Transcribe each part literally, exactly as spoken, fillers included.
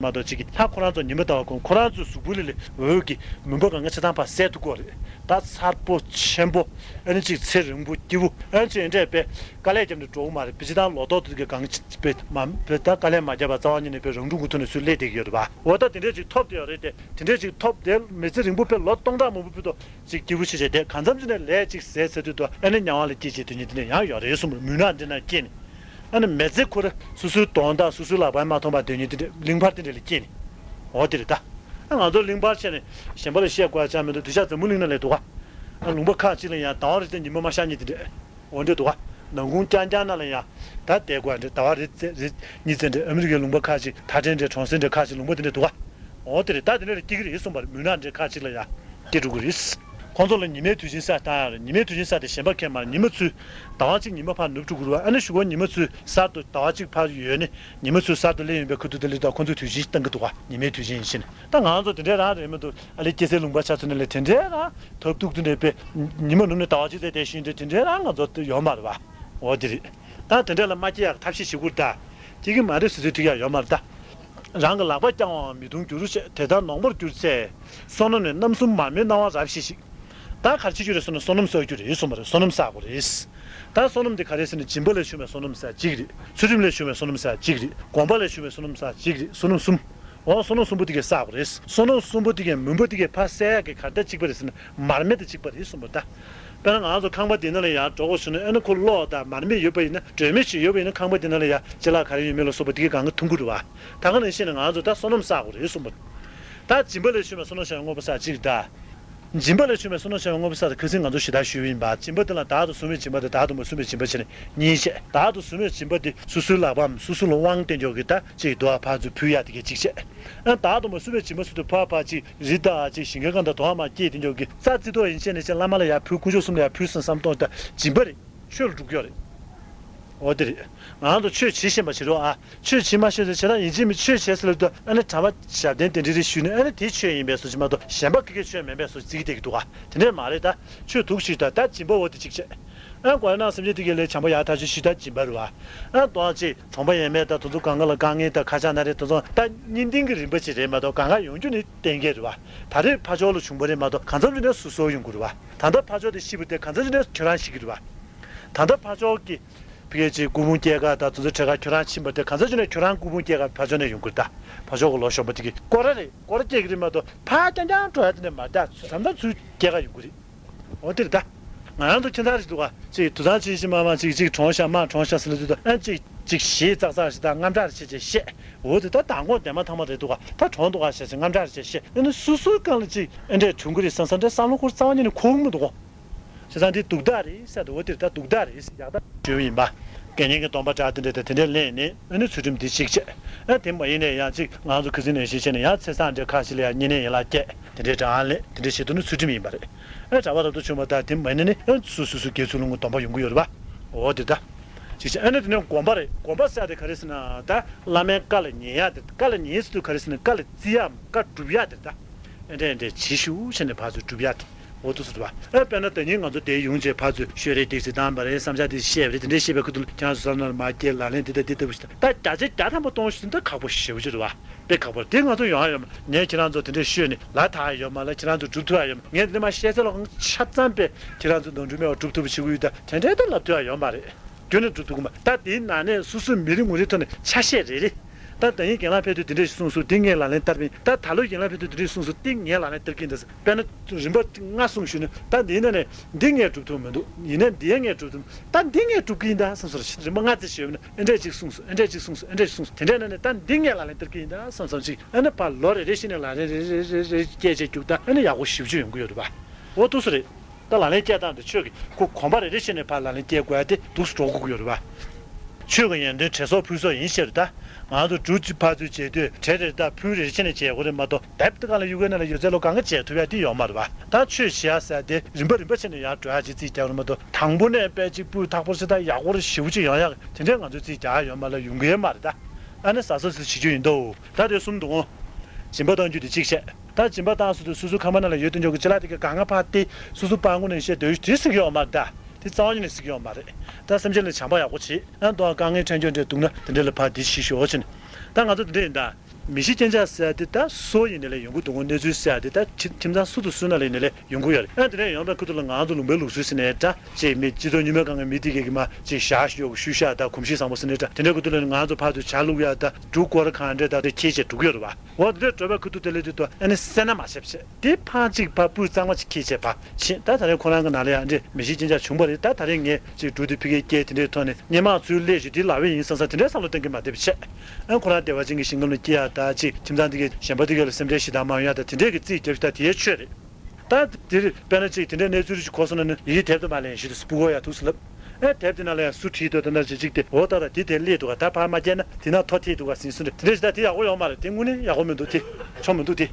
མ་གཏོགས་ཅིག་གི་ད་ཁོ་རང་ཚོ་ཉི་མ་ཟླ་བ་གོང་ཁོ་རང་ཚོའི་གཟུགས་པོ་ལ་ལས་འོད་ཀྱི་མུན་པ་གང་ག་ཆ་ཚང་ཕར་བསལ་ཐུབ་ཀྱི་ཡོད་རེད། ད་མཚར་པོ་ཆེན་པོ། ཨ་ནི་ཅིག་ཚེ་རིང་པོ་སྐྱིད་པོ། ཨ་ནི་ཅིག་འདྲས་པའི་དཀའ་ལས་བརྒྱབ་ནས་འགྲོ་གི་མ་རེད། པེ་ཅི་ད་ལོ་ཏོག་ཏུ་གི་གང་ཅི་པེ་མ་པེ་ད་དཀའ་ལས་མ་བརྒྱབ་པ་རྩ་བ་ཉིད་ནས་པེ་རང་གྲུང་གི་ཐོག་ནས་ཚུར་སླེབས་བསྡད་ཀྱི་ཡོད་རེད་པ། འོ་ད་དེ་འདྲས་ཅིག་ཐོབ་བསྡད་ཡོད་རེད་དེ། དེ་འདྲས་ཅིག་ཐོབ་བསྡད་མི་ཚེ་རིང་པོ་པེ་ལོ་སྟོང་ཕྲག་མང་པོ་ཕུད་དོ། ཅིག་སྐྱིད་པོ་ཞིག་བྱས་ཏེ་གང་འཚམ་ཅིག་ནས་ལས་ཅིག་ཟས་ཟེར་དུས་དོ་ཨ་ནི་མྱ་ངན་ལ་སྐྱེ་བྱེད་དོན་སྙིང་དེ་འདྲས་ཡང་ཡོད་རེད་གསུངས་པ་རེད། མུན་ནག་འདི་ན་སྐྱེས་ནས། ཨ་ནི་མི་ཚེ་ཁོ་ར་སོ་སོའི་གདོང་དང་སོ་སོའི་ལག་པས་མ་མཐོང་བ་དོན་གཉིས་དེ་འདྲ་གླིང་བར་དེ་འདྲ་ལ་སྐྱེས་ནས། འོ་དེ་རེད་ད། ཨ་ང་ཚོ་གླིང་བར་བྱས་ནས་གཞན་པ་ལ་བཤད་དགོས་ཡ་ཅང་མི་འདུག་དེང་སང་འཛམ་བུ་གླིང་ནང་ལ་འདུག་ག་ཨ་ལུང་པ་ཁག་ཅིག་ལ་ཡང་ཟླ་བ་རེ་ཙམ་ཉི་མ་མ་ཤར་མཁན་དེ་འདྲ། འོ་འདྲ་འདུག་ག་ནང་ཁུལ་རྐྱང་རྐྱང་ནང་ལ་ཡང་ད་བསྡད་དགོས་ཡ་འདྲ་ཟླ་བ་རེ་ཙམ་རེ་གཉིས་ཙམ་འདྲ་ཨ་མི་རི་ཀའི་ལུང་པ་ཁག་ཅིག་ད་ཕྲན་འདྲ་གྲོང་གསེབ་འདྲ་ཁག་ཅིག་ལུང་པ་དེ་འདྲ་འདུག་ག་འོ་དེ་རེད། ད་དེ་འདྲ་ལ་སྐྱེ་གི་རེད་གསུངས་པ་རེད། མུན་ནག་འདྲ་ཁག་ཅིག་ལ་ཡང་སྐྱེ་འགྲོ་གི་རེད། ཁོང་ཚོ་ལ་ཉི་མའི་དུས་ཆེན་ཟེར་བཏང་ཡ་རེད། ཉི་མའི་དུས་ཆེན་ཟེར་དེ་གཞན་པ་གང་ཡང་མ་རེད། ཉི་མ་ཚོས་ཟླ་བ་གཅིག་ཉི་མ་ཕར་ནུབ་འགྲོ་གི་རེད་པ། ཨ་ནི་གཞུག་གུ་ཉི་མ་ཚོས་གསར་དུ་ཟླ་བ་གཅིག་ཕར་ཡོལ་ནས་ཉི་མ་ཚོས་གསར་དུ་སླེབས་ཡོང་པའི་ཁ་ཐུག་དེ་ལ་ད་ཁོང་ཚོས་དུས་ཆེན་བཏང་གི་འདུག་ག་ཉི་མའི་དུས་ཆེན་ཡིན་ཕྱིན། ད་ང་ཚོ་དེ་འདྲའི་རང་རེད་མི་འདུག་ཨ་ལེ་སྐྱེ་སའི་ལུང་པ་ཆ་ཚང་ནས་ལས་དེ་འདྲའི་རང་ཐབས་སྡུག་ཏུ་འདྲ་པས་ཉི་མ་ནུབ་ནས་ཟླ་བ་གཅིག་ཙམ་བསྡད་ཤེས་འདྲ་དེ་འདྲའི་རང་ང་ཚོ་ཡོད་མ་རེད་པ། འོ་དེ་རེད། ད་དེ་འདྲ་ལ་མ་སྐྱེ་ཡག་ཐབས་ཤེས་བྱེད་དགོས་རེད་ད། སྐྱེ་གི་མ་རེད་ཟེར་ཚུལ་ཐུག་ཡག་ཡོད་མ་རེད་ད། རང་གི་ལག་པ་བརྐྱང་བའམ་མི་གདུང་འགྱུར་བྱེད། དེ་ལྟར་ནོངས་པར་གྱུར་ཚེ། བསོད་ནམས་ནི་རྣམ་གསུམ་མར་མེའི་སྣང་བ་རབ་ཞི་ཞིག་ད་ག་རེ་བྱེད་རྒྱུ་རེད་ཟེར་ན་བསོད་ནམས་བསགས་རྒྱུ་རེད་གསུངས་པ་རེད། བསོད་ནམས་བསགས་དགོས་རེད། ད་བསོད་ནམས་དེ་ག་རེ་ཟེར་ན་སྦྱིན་པ་ལས་བྱུང་བའི་བསོད་ནམས་ཟེར་གཅིག་རེད། ཚུལ་ཁྲིམས་ལས་བྱུང་བའི་བསོད་ནམས་ཟེར་གཅིག་རེད། སྒོམ་པ་ལས་བྱུང་བའི་བསོད་ནམས་ཟེར་གཅིག་རེད། བསོད་ནམས་གསུམ། འོ་བསོད་ནམས་གསུམ་པོ་དེ་གས་བསགས་དགོས་རེད། བསོད་ནམས་གསུམ་པོ་དེ་གས་མུན་པ་དེ་གས་ཕར་བསལ་ཡག་གི་ག་རེ་ད་གཅིག་པ་རེད་ཟེར་ན་མར་མེ་དང་གཅིག་པ་རེད་གསུངས་པ་རེད་ད། དཔེར་ན་ང་ཚོ་ཁང་པ་འདི་ནང་ལ་ཡར་འགྲོ་དགོས་བྱུང་ན་ཨ་ནི་ཁོ་གློག་དང་མར་མེ་ཡོད་པ་ཡིན་ན་སྒྲོན་མེ་ཞིག་ཡོད་པ་ཡིན་ན་ཁང་པ་འདི་ནང་ལ་ཡར་ཅ་ལག་ག་རེ་ཡོད་མེད་ལ་སོགས་པ་དེ་གའི་གང་ག་མཐོང་གི་རེད་པ། ད་ག་ནང་བཞིན་ང་ཚོ་ད་བསོད་ནམས་བསགས་དགོས་རེད་གསུངས་པ། ད་སྦྱིན་པ་ལས་བྱུང་བའི་བསོད་ནམས་ཞེས་པ་མངོན་པར་བསགས་གཅིག་རེད་ད། སྦྱིན་པ་ལས་བྱུང་བའི་བསོད་ནམས་ཞེས་པ་མངོན་པར་བསགས་ད་ཁ་སང་ང་ཚོ་ཞེ་དྲག་ཞུས་པ་ཡིན་པ། སྦྱིན་པ་དེ་ལ་བདག་ཏུ་བཟུང་བའི་སྦྱིན་པ་དང་བདག་ཏུ་མ་བཟུང་བའི་སྦྱིན་པ་བྱས་ནས་གཉིས་བཤད། བདག་ཏུ་བཟུང་བའི་སྦྱིན་པ་དེ་སོ་སོའི་ལག་པའམ་སོ་སོ་ལ་དབང་བསྟན་འཇོག་གི་ད་ཅིག་འདུག་ཨ་ཕར་ཚུར་ཕུལ་ཡག་དེ་གའི་གཅིག་བཤད། ཨ་བདག་ཏུ་མ་བཟུང་བའི་སྦྱིན་པ་ཟེར་དུས་ཕར་ཕར་ཅིག་རི་དང་ཅིག་ཞིང་ཁའི་སྒང་དང་དོ་ཨ་མ་སྐྱེས་དེ་འཇོག་གི་རྩྭ་རྩི་ཏོག་ཡིན་བྱས་ནས་ཅིག་བླ་མ་ལ་ཡར་ཕུལ་དཀོན་མཆོག་གསུམ་ལ་ཡར་ཕུལ་བསམ་བསམ་གཏོང་ད་སྦྱིན་པ་རེད། ཆོས་ལ་འགྲོ་གི་ཡོད་རེད། འོ་དེ་རེད། ང་རང་ཚོ་ཆོས་བྱེད་ཤེས་པ་བྱེད་རོགས་ཨ། ཆོས་བྱེད་མ་ཤེས་ཚེ་བྱེད་སྟངས་ཡིན་གཅིག་མིན་ཆོས་བྱེད་ཟེར་ལབ་དུས་ཨ་ནི་གྲྭ་པ་ཞབས་བརྟན་དེ་འདྲ་རེ་ཞུས་ནས་ཨ་ནི་དེ་ཆོས་ཡིན་པའི་བཟོ་ཅིག་མ་གཏོགས་གཞན་པ་ག་གེ་ཆོས་མིན་པའི་བཟོ་བརྩི་གི་བསྡད་ཀྱི་འདུག་ག་དེ་འདྲས་མ་རེད་ད། ཆོས་དུག་ཞིག་ད་ད་སྦྱིན་པ་འོ་དེ་གཅིག་བྱས། ཨ་གོ་ན་སེམས་ཅན་དེ་གའི་ལས་བྱམས་པ་ཡག་ཐག་ཆོད་ཞུས་ད་སྦྱིན་པ་རེད་བ། ཨ་དོ་ཅིག་གྲོང་པ་ཡས་མས་ད་དེ་ཚོ་གང་ག་ལ་དཀའ་ངལ་ད་ཁ་ཆག་ན་རེ་དེ་ཚོ་ད་གཉིས་ལྡན་གྱི་རིམ་པ་ཅིག་རེད་མ་གཏོགས་གང་ག་ཡོང་རྒྱུ་ནི་གཏན་འཁེལ་རེད་བ། ད་རེས་ཕར་ཕྱོགས་ལ་བྱུང་བ་རེད་མ་གཏོགས་གང་འཚམ་ཅིག་ནས་སུ་གསོ་ཡོང་གི་རེད་བ། ད་ལྟ་ཕར་ཕྱོགས་དེ་ཤི་བ་དེ་གང་འཚམ་ཅིག་ནས་ཁྱོད་རང་ཤི་གི་རེད་བ། ད་ལྟ་ཕར་ཕྱོགས་ཀྱི་ཕ་གི་ཅིག་སྐུ་ཕུང་སྐྱེལ་ག་དང་དེ་ཚོ་བྲེལ་ག་ཁྱོད་རང་ཕྱིན་པ་དེ་གང་ཚ་ཅིག་ནས་ཁྱོད་རང་སྐུ་ཕུང་སྐྱེལ་ག་ཕར་ཕྱོགས་ནས་ཡོང་གི་རེད་ད། ཕར་ཕྱོགས་ཀྱི་ལོ་གཞོན་པ་དེ་གི་སྐོར་ར་རེད། སྐོར་ར་སྐྱེལ་གི་རེད་མ་གཏོགས་ཕར་རྐྱང་རྐྱང་འགྲོ་ཡ་དེ་འདྲ་མ་རེད་ད། ཚུར་ད་ལྟ་ཚུར་སྐྱེལ་ག་ཡོང་གི་རེད། འོ་དེ་རེད་ད། ང་རང་ཚོ་ཁྱིམ་ཚང་རེད་འདུག་ག་ཅིག་དུད་ཚང་ཆེ་ཆེ་མ་མ་ཅིག་ཅིག་གྲོངས་ཤག་མ་གྲོངས་ཤག་ཟེར་ལ་དུས་ད་ཨ་ཅིག་ཅིག་ཞེ་ཙག་ཙག་ཞིག་ད་དངངས་སྐྲག་ཆེ་ཆེ་བཤད། འོ་དེ་ད་མདང་དགོང་དེ་མ་ཐང་མ་རེད་འདུག་ག་ད་གྲོངས་འདུག་ག་ཞེས་ཞེས་དངངས་སྐྲག་ཆེ་བཤད། ཨ་ནི་སོ་སོའི་སྒང་ལ་ཅིག་ཨེ་འདྲས་བྱུང་གི་རེད་བསམ་བསམ་འདྲ་བསམ་བློ་འཁོར་རྩ་བ་ཉིད་ནས་འཁོར་གི་མི་འདུག་ག་བྱས་ཙང་དེ་སྡུག་ཐག་རེད་ཟེར་དུས་འོ་དེར་ད་སྡུག་ཐག་རེད་ཟེར་ཡག་ད་ཞུས་ཡིན་པ། དགེ་བསྙེན་གྱི་སྡོམ་པ་འདྲ་དེ་འདྲ་དང་དེ་འདྲ་ལེན་ནས་ཨ་ནི་ཚུལ་ཁྲིམས་འདི་གཅིག་བྱས། ཨ་དེ་མ་ཡིན་ནས་ཡང་གཅིག་ང་ཚོ་ཁ་སང་ནས་བཤད་བྱས་ནས་ཡང་ཚེས་བཟང་འདྲ་ཁ་ཤས་ལ་ཡང་བསྙེན་གནས་ཡན་ལག་བརྒྱད་དེ་འདྲའི་གྲངས་ལས་དེ་འདྲའི་བྱེད་དུས་ནི་ཚུལ་ཁྲིམས་ཡིན་པ་རེད། ཨ་གྲྭ་པ་རབ་ཏུ་བྱུང་བ་དང་དེ་མ་ཡིན་ནས་ནི་ཨ་སོ་སོ་སོ་སོའི་དགེ་ཚུལ་སློང་གི་སྡོམ་པ་ཡོང་གི་ཡོད་རེད་པ། འོ་དེ་ད། གཅིག་བྱས་ཨ་ནི་དེ་ནས་སྒོམ་པ་རེད། སྒོམ་པ་ཟེར་དེ་ག་རེ་ཟེར་ན་ད་བླ་མའི་བཀའ་ལ་ཉན་ཡག་དེ་བཀའ་ལ་ཉན་ཟེར་དུས་ག་རེ་ཟེར་ན་བཀའ་ལ་བརྩི་ཡག་བཀའ་སྒྲུབ་ཡག་དེ་ད། ཨེ་འདྲས་ཨེ་འདྲས་བྱེད་ཤུགས་ཆེ་ནས་ཕར་ཚུར་སྒྲུབ་ཡག་དེ། འོ་དུ་སུ་དུ་བ། ཨེ་དཔེར་ན་ད་ནི་ང་ཚོ་དེ་ཡོང་རྗེས་ཕར་ཚུར་ཤོད་རེས་ཏིག་ཙི་བཏང་བ་རེད། བསམ་འཆར་དེ་བཤད་པ་རེད། དེ་འདྲས་བཤད་པའི་ཁུ་ཐུ་ལ་ཁྱེད་རང་ཚོ་བསམ་ན་མ་སྐྱེལ་ལག་ལེན་དེ་ལྟ་དེ་ལྟ་བུ་ཞིག་དང་ད་བརྒྱ་ཆ་བརྒྱ་ཐམ་པ་གཏོང་ཞིག་ད་ཁག་པོ་ཞེ་པོ་ཅིག་རེད་བ། དཔེ་ཁག་པོ་རེད། དེ་ང་ཚོ་ཡོང་ཡ་ཡོད་མ་ངས་ཁྱེད་རང་ཚོ་དེ་འདྲས་ཤོད་ནས་ལ་ཐག་ཡོད་མ་ལ་ཁྱེད་རང་ཚོ་སྒྲུབ་ཐུབ་ཡ་ཡོད་མ་ངས་དེ་འདྲས་མ་བཤད་ཚེ་ལ་ང་ཆ་ཚང་པས་ཁྱེད་རང་ཚོ་ནོར་འཁྲུལ་མེད་པ་སྒྲུབ་ཐུབ་པ་བྱེད་དགོས་ཡོད་ད་དེ་འདྲས་ད་ལབ་ཐུབ་ཡ་ཡོད་མ་རེད། རྒྱུན་ནས་སྒྲུབ་ཐུབ་ཀྱི་མ་ད་དེའི་ནང་ནས་སོ་སོའི་མི་རེ་ངོ་རེའི་ཐོག་ནས་ཆ་ཤས་རེ་རེ། ད་ད་ཡིན་རྒན་ལགས་ཕེབས་དུས་དེ་འདྲས་ཞིག་གསུངས་སོང་། དེ་ངས་ལག་ལེན་བསྟར་བ་ཡིན། ད་ད་ལོ་རྒན་ལགས་ཕེབས་དུས་དེ་འདྲས་གསུངས་སོང་། དེ་ངས་ལག་ལེན་བསྟར་གྱི་ཡིན། ད་དཔེར་ན་རིམ་པ་ལྔ་གསུངས་ཞུས་ན་ད་འདི་ཡིན་ན་ནས་འདི་ངས་སྒྲུབ་ཐུབ་མི་འདུག་ཡིན་ན་འདི་ཡང་ངས་སྒྲུབ་ཐུབ། ད་འདི་ངས་སྒྲུབ་ཀྱི་ཡིན་ད་བསམ་སོང་། རིམ་པ་ལྔ་ཙམ་ཞུས་ན་ཨེ་འདྲས་ཅིག་གསུངས་སོང་། ཨེ་འདྲས་ཅིག་གསུངས་སོང་། ཨེ་འདྲས་ཅིག་གསུངས་སོང་། དེ་འདྲས་ན་ནས་ད་འདི་ངས་ལག་ལེན་བསྟར་གྱི་ཡིན་ད་བསམ་བསམ་ཅིག་ཨ་ནི་ཕར་ལོ་རེ་རེ་བཞིན་ནས་ལག་ལེན་རེ་རེ་རེ་རེ་སྐྱེལ་བྱས་རྒྱུག་ད་ཨ་ནི་ཡག་པོ་ཞེ་པོ་ཅིག་ཡོང་གི་ཡོད་རེད་པ། འོ་འདུག་སེ་རེད། ད་ལག་ལེན་སྐྱེལ་སྟངས་དེ་ཆོས་ཀྱི་ཁོ་གོམ་པ་རེ་རེ་བྱས་ནས་ཕར་ལག་ལེན་སྐྱེལ་དགོས་ཡ་དེ་འདུག་སེ་འགྲོ་དགོས་ཀྱི་ཡོད་རེད་པ། ཆོས་ཀྱི་ཡོན་ཏན་དྲན་གསོ་ཕུལ་གསོ་ཡིན་ཟེར་ད། ང་ཚོ་འབྲུ་གཅིག་ཕར་ཚུར་བྱེད་དུས་གྲལ་རེ་ད་ཕུལ་རེ་བྱས་ནས་བྱེད་དགོས་རེད་མ་གཏོགས་དེབ་དེ་ག་ལ་གཡུག་གི་ན་ལ་ཡོད་ཚད་ལོ་གང་ག་བྱེད་ཐུབ་ཡ་དེ་ཡོད་མ་རེད་པ། ད་ཆོས་བྱེད་ཡ་ཟེར་དེ་རིམ་པ་རིམ་པ་བྱས་ནས་ཡར་འགྲོ་ཡ་ཅིག་རྩིས་རྒྱག་རེད་མ་གཏོགས་དང་པོ་ནས་དཔེ་གཅིག་སྤུས་དག་པོ་ཞིག་ད་ཡག་པོ་རེ་ཞེ་པོ་ཅིག་ཡོང་ཡ་དེ་འདྲའི་ང་ཚོས་རྩིས་རྒྱག་ཡ་ཡོད་མ་ལ་ཡོང་གི་ཡོད་མ་རེད་ད། ཨ་ནི་ཟ་ཟ་ཟ་བྱེད་རྒྱུ་ཡིན་དོ། ད་དེ་གསུམ་འདུག་ཨོ། སྦྱིན་པ་གཏང་རྒྱུ་དེ་གཅིག་བཤད། ད་སྦྱིན་པ་བཏང་སོང་དུས་སོ་སོའི་ཁ་པར་ནང་ལ་ཡོད་དུ་འཇོག་གི་ཅི་ལ་དེ་ག་གང་ག་ཕར་དེ་སོ་སོ་པང་ཁུག་ནས་བཤད་སྡོད་དེ་སྲིད་ཀྱི་ཡོད་མ་རེད་ད། དེ་རྩ་བ་ཉིད་ནས་སྲིད་ཀྱི་ཡོད་མ་རེད། ད་སེམས་ཅན་ལ་བྱམས་པ་ཡག་པོ་བྱེད་ཨ་འདུག་ཨ། དཀའ་ངལ་འཕྲད་རྒྱུ་འདྲ་འདུག་ན་དེ་འདྲ་ལ་ཕར་དེ་ཤི་ཤོག་ཕྱིན། ད་ང་ཚོ་དེ་འདྲ་ཡིན་ད། མི་ཤི་རྐྱེན་ཆག་ཟེར་ཡ་དེ་ད་སུ་ཡིན་ནའི་ལས་ཡོང་གི་འདུག་གོ། གནས་ཚུལ་ཟེར་ཡ་དེ་ད་ཁྱིམ་ཁྱིམ་ཚང་སུ་དང་སུ་ན་ལས་ཡིན་ནའི་ལས་ཡོང་གི་ཡོད་རེད། ཨ་དེ་འདྲ་ཡོང་བའི་ཁུལ་དུ་ལ་ང་ཚོ་ལུང་པའི་ལུགས་སྲོལ་ཟེར་ནའི་འདྲ་ཅིག་མི་སྤྱི་ཚོགས་ཉི་མའི་སྒང་གི་མི་དེ་གས་ཀྱི་མ་ཅིག་ཞག་ཞུ་ཞུ་ཤག་ད་གོམས་གཤིས་བཟང་པོ་ཟེར་ནའི་འདྲ་དེ་འདྲའི་ཁུལ་དུ་ལ་ང་ཚོ་ཕར་ཚུར་ཇ་བླུག་ཡ་ད་རྒྱུ་སྐོར་གང་འདྲ་ད་དེ་ཁྱེད་ཅེས་འགྲོ་གི་ཡོད་རེད་བ། འོ་དེ་འདྲ་འགྲོ་བའི་ཁུལ་དུ་དེ་ལས་དུས་ད་ཨ་ནི་སེར་སྣ་མ་ཆེ་བྱས་དེ་ཕར་ཅིག་ཕར་སྤུས་གཙང་མ་ཅིག་ཁྱེར་བྱས་ཕར་ཕྱིན། ད་ད་རེས་ཁོ་རང་གི་ནང་ལ་ཡང་འདྲེ་མི་ཤི་རྐྱེན་ཆག་བྱུང་བ་རེད། ད་ད་རེས་ངས་ཅིག་འབྲུ་དེ་ཕ་གིར་སྐྱེལ་དེ་འདྲའི་ཐོག་ནས་སྔོན་མ་ཚུར་སླེབས་ཤིག་དེ་ལག་པས་ཡིན་བསམ་བསམ་དེ་འདྲའི་བསམ་བློ་གཏོང་གི་མ་བསྡད་པ་བྱས། ཨ་ཁོ་རང་བདེ་བ་ཅན་གྱི་ཞིང་ཁམས་ལ་སྐྱེ་ཡག་ད་ཅིག་ཁྱིམ་ཚང་དེ་གའི་གཞན་པ་དེ་གའི་ལ་སེམས་ཁྲལ་ཞེ་དྲག་མ་ཡོང་ཡག་ད་དེ་འདྲའི་གི་རྩིས་རྒྱབ་ཤིག་ད་དེའི་ཆོས་རེད། ད་དེར་དཔེར་ན་ཅིག་དེ་འདྲའི་གནས་ཚུལ་རེ་ཞིག་གོ་སོང་ན་ནི་ཡི་གེ་དེབ་དུ་མ་ལེན་ཞུ་དུས་སྤུ་གུ་ཡ་ཐུགས་སུ་ལབ། ཨེ་དེབ་དེ་ནང་ལ་ཡང་སུ་བྲིས་འདུག་ད་ན་ཅིག་ཅིག་དེ་འོ་ད་ད་དེ་དེ་སླེབས་འདུག་ག་ད་ཕར་མ་སྐྱེལ་ན་དེ་ན་ཐོ་ཐེ་འདུག་ག་ཟིན་སུ་རེད། དེ་འདྲ་ཞིག་ད་དེ་ཡག་པོ་ཡོང་མ་རེད། དེ་དངོས་གནས་ཡག་པོ་མི་འདུག་དེ་ཆོ་མི་འདུག་དེ།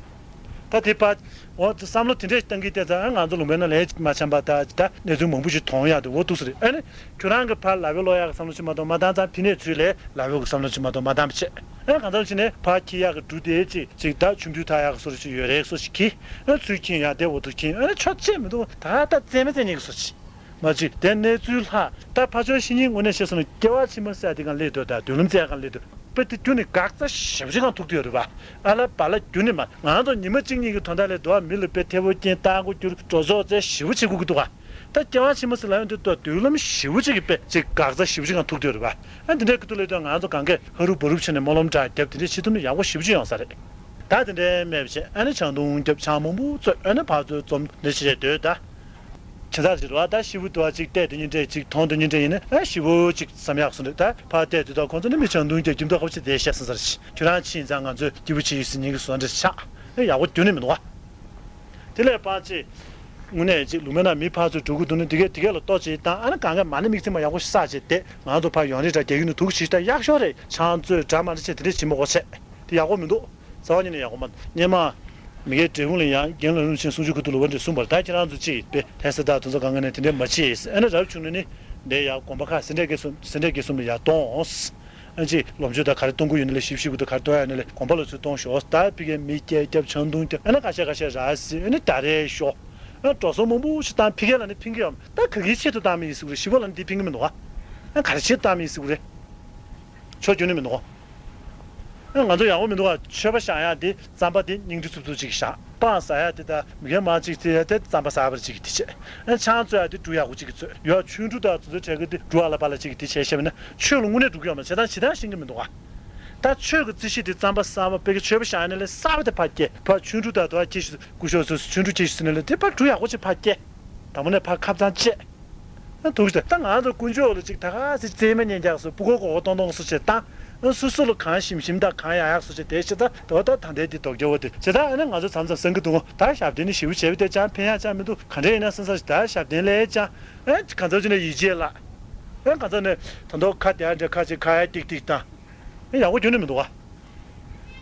ད་དེ་ཕར་འོ་བསམ་བློ་དེ་འདྲས་བཏང་གི་བལྟས་ཙང་ང་ཚོ་ལུང་པའི་ནང་ལས་མ་འཆམ་པ་ད་ད་གནས་ཚུལ་མང་པོ་ཞིག་མཐོང་ཡག་འདུག་འོ་འདུག་སུ་རེད། ཨ་ནི་ཁྱོད་རང་གི་ཕར་ལབ་པའི་ལོ་ཡག་གི་བསམ་བློ་ཅིག་མ་གཏོང་མ་བཏང་ཙང་ཕི་ནས་ཚུར་ལས་ལབ་པའི་གི་བསམ་བློ་ཅིག་མ་གཏོང་མ་བཏང་བྱས། ཨ་གང་ལྟར་ཕྱིན་ནས་ཕར་འཁྱེར་ཡག་གི་འབྲུ་དེ་ཅིག་ཅིག་ད་ཆུང་དུས་ཐག་ཡག་གི་སོ་རེ་ཅིག་ཡོད་རེད་སོ་ཞིག་གིས། ཨ་ཚུར་འཁྱེར་ཡག་དེ་འོ་འདུག་འཁྱེར། ཨ་ནི་ཆོ་ཅེས་མི་འདུག་ད་ད་རྩེད་མི་རྩེད་ཉེས་གི་སོ་ཅིག་མ་གཅིག་དེ་གནས་ཚུལ་ལྷག་ད་ཕ་ཆོས་བཤེས་གཉེན་ངོས་ནས་བཤད་སོང་ན་སྐྱེ་བ་ཕྱི་མ་ཟེར་ཡ་དེ་གང་སླེབས་འདུག་ད་མདུན་ལམ་བཙལ་ཡག་གང་སླེབས་འདུག་དཔེ་དེ་ཁྱོད་ནི་འགག་རྩ་ཞེ་པོ་ཅིག་གང་ཐུག་དུ་ཡོད་རེད་པ། ཨ་ལ་པ་ལ་རྒྱུ་ནི་མ་ང་ཚོ་ཉི་མ་གཅིག་གཉིས་ཀྱི་དོན་དག་ལས་འདུག་བ། མི་ལ་དཔེ་ཐེ་བོ་སྐྱེན་ལྟ་དགོས་རྒྱུ་འགྲོ་ཕྱོགས་བཙལ་ཞེ་པོ་བྱེད་དགོས་ཀྱི་འདུག་ག་ད་སྐྱེ་བ་ཕྱི་མ་ཟེར་ལབ་ཡོང་དུས་ད་མདུན་ལམ་ཞེ་པོ་ཅིག་གི་དཔེ་ཅིག་འགག་རྩ་ཞེ་པོ་ཅིག་གང་ཐུག་དུ་ཡོད་རེད་པ། ཨ་འདི་འདྲའི་ཁུ་ཐུག་ལས་ད་ང་ཚོ་གང་གས་ཧ་རུབ་བ་རུབ་བྱས་ནས་སྨོན་ལམ་འདྲ་བརྒྱབ་དེ་འདྲའི་བྱེད་ཐུབ་ན་ཡག་པོ་ཞེ་པོ་ཅིག་ཡོང་ས་རེད། ད་དེ་འདྲའི་མེད་པ་བྱས་ཨ་ནི་ཆང་འཐུང་རྒྱབ་ཆང་མང་པོ་བཙོས་ཨ་ནི་ཕར་ཚུར་འཛོམས་འདི་བྱས་སྡོད་ད། ཇི་ལྟར་ཅིག་རེད་བ། ད་ཤི་བོ་དུ་བ་ཅིག་བལྟས་དེ་ཉིན་འདྲས་ཅིག་མཐོང་དེ་ཉིན་འདྲས་ཡིན་ན་ཨ་ཤི་བོ་ཅིག་བསམ་ཡག་སོང་རེད། ད་ཕར་བལྟས་དུས་ད་ཁོང་ཚོ་ནི་མི་ཆང་འཐུང་རྒྱག་རྒྱུ་འདུག་ཁ་བ་ཅིག་དེ་བཤད་སོང་ས་རེད། ཁྱོད་རང་ཕྱིན་ཙང་ང་ཚོས་སྐྱིད་པོ་བྱེད་ཡིན་ཟེར་ཉིན་གི་བཟོ་འདྲ་ཆགས་ཨ་ཡག་པོ་རྒྱུ་ནི་མི་འདུག་བ། དེ་ལས་ཕར་ཅིག་དངོས་གནས་ཅིག་ལུང་མེད་ན་མི་ཕར་ཚུར་འགྲོ་གི་འདུག་ན་དེ་གས་དེ་གས་ལ་ལྟོ་ཅིག་བཏང་ཨ་ནི་གང་གས་མ་ཎི་དམིགས་བརྩེ་མ་ཡག་པོ་བསགས་བྱས་དེ་ང་ཚོ་ཕར་ཡོང་རེ་འདྲ་རྒྱག་གི་ནི་འདུག་ཞིག་ད་ཡག་ཤོས་རེད། ཆང་བཙོས་འདྲ་མ་འདྲ་བྱས་དེ་འདྲས་བྱེད་མི་དགོས་བྱས་དེ་ཡག་པོ་མི་འདུག་རྩ་བ་ཉིད་ནས་ཡག་པོ་མ་འདུག་སྔོན་མ་མི་དགེ་འབྲས་སྤུངས་ལ་ཡང་རྒན་ལ་རིན་ཆེན་གསུང་ཆོས་ཁུ་ཐུག་ལ་བ་འདྲ་གསུངས་པར་ད་ཁྱེད་རང་ཚོ་ཅིག་དཔེ་ལྷ་ས་དག་དེ་ཚོ་གང་ག་ནས་དེ་འདྲས་མ་བྱེད་ཨ་ནི་རབ་བྱུང་ན་ནི་འདི་ཡག་དགོན་པ་ཁག་སེ་འབྲས་དགེ་གསུམ་སེ་འབྲས་དགེ་གསུམ་ལ་ཡར་གཏོང་། ཨ་ཅེ་ལོ་མཆོད་དང་ག་རེ་གཏོང་གི་ཡོད་ན་ལས་ཞིབ་ཞིབ་གི་དང་ག་རེ་གཏོང་ཡ་ན་ལས་དགོན་པ་ལ་ཚུར་གཏོང་ཤོག་ད་ཕི་གའི་མི་སྐྱེལ་རྒྱབ་ཆང་འཐུང་རྒྱབ་ཨ་ན་ཁ་ཤས་ཁ་ཤས་ར་སི་ཨ་ནི་ད་རེས་ཤོག་ཨ་འགྲོ་སོང་མང་པོ་ཞིག་བཏང་ཕི་གའི་ལ་ནི་ཕིང་གི་ཡོད་ད་ག་གིའི་ཆེད་དུ་བཏང་མི་ཡིན་ཟེར་གི་རེད། ཞི་བ་ལ་ནི་འདི་ཕིང་གི་མི་འདུག་ཨ་ཨ་ག་རེ་ཆེད་དུ་བཏང་མི་ཡིན་ཟེར་གི་རེད། ཆོ་རྒྱུ་ནི་མི་འདུག་ཨ་ང་ཚོ་ཡག་པོ་མི་འདུག་ཨ་མཆོད་པ་བཞག་ཡ་འདི་རྩམ་པ་འདི་སྙིང་རུས་ཚུབ་ཚུབ་ཅིག་བཞག་སྤང་ཟ་ཡ་དེ་དང་མི་གེ་མང་ཅིག་དེ་ཡ་དེ་རྩམ་པ་ཟ་བར་ཅིག་དེ་བྱས། ཨ་ཆང་བཙོ་ཡ་དེ་འབྲུ་ཡག་པོ་ཅིག་བཙོས་ཡ་ཆུང་འབྲུ་དང་དེ་ཚོ་གྲས་ཀྱི་དེ་འབྲུ་ཨ་ལ་པ་ལ་ཅིག་དེ་བྱས་བྱས་པ་ན་ཆོས་ལ་དངོས་གནས་འགྲོ་གི་ཡོད་མ་རེད། བྱས་ཙང་ཇི་ལྟར་ཤེས་ཀྱི་མི་འདུག་ག་ད་ཆོས་ཀྱི་རྩིས་གཞི་དེ་རྩམ་པ་ཟ་བ་དཔེ་གི་མཆོད་པ་བཞག་ཡ་ནས་ལས་གསར་པ་དེ་ཕར་སྐྱེས་ཕར་ཆུང་འབྲུ་དང་དེ་བ་སྐྱེས་ཤིག་སྐུ་ཞབས་ཚོས་ཆུང་འབྲུ་སྐྱེས་ཤིག་ཟེར་ནས་ལས་དེ་ཕར་འབྲུ་ཡག་པོ་ཅིག་ཕར་སྐྱེས། དང་པོ་ནས་ཕར་ཁ་བྱང་བཅད། ཨ་ཐུག་ཤི་ད་ང་ཚོ་དཀོན་མཆོག་ལ་ཅིག་ད་ག་སེ་རྩེད་མོ་ཉན་རྒྱག་སོ་སྤུ་གུ་གོ་གོ་ཏོང་ཏོང་སོ་ཅེ་བཏང་། ཨ་སུ་སུ་ལ་གང་ཞིམ་ཞིམ་དང་གང་ཡག་ཡག་སོ་ཅེ་དེ་ཤི་ད་དོ་ད་ད་འདས་དེ་དོག་རྒྱ་བོ་དེ་ཅེ་ད་ཨ་ནི་ང་ཚོ་མཚམས་མཚམས་སང་གི་འདུག་ད་ཞབས་བརྟན་ནི་ཞི་བོ་བྱས་པ་དེ་ཅང་ཕན་ཡག་ཅང་མི་འདུག་ག་འདྲ་ཡིན་ན་སང་སང་ཞིག་ད་ཞབས་བརྟན་ལས་ཅང་། ཨ་གང་ཚོ་ཅི་ནས་ཡིད་ཆེས་ལ། ཨ་གང་ཚོ་ནས་ད་དོ་ཁ་དེ་ཨ་འདྲ་ཁ་ཅིག་ཁ་ཡ་ཏིག་ཏིག་བཏང་། ཨ་ཡག་པོ་རྒྱུ་ནི་མི་འདུག་ག་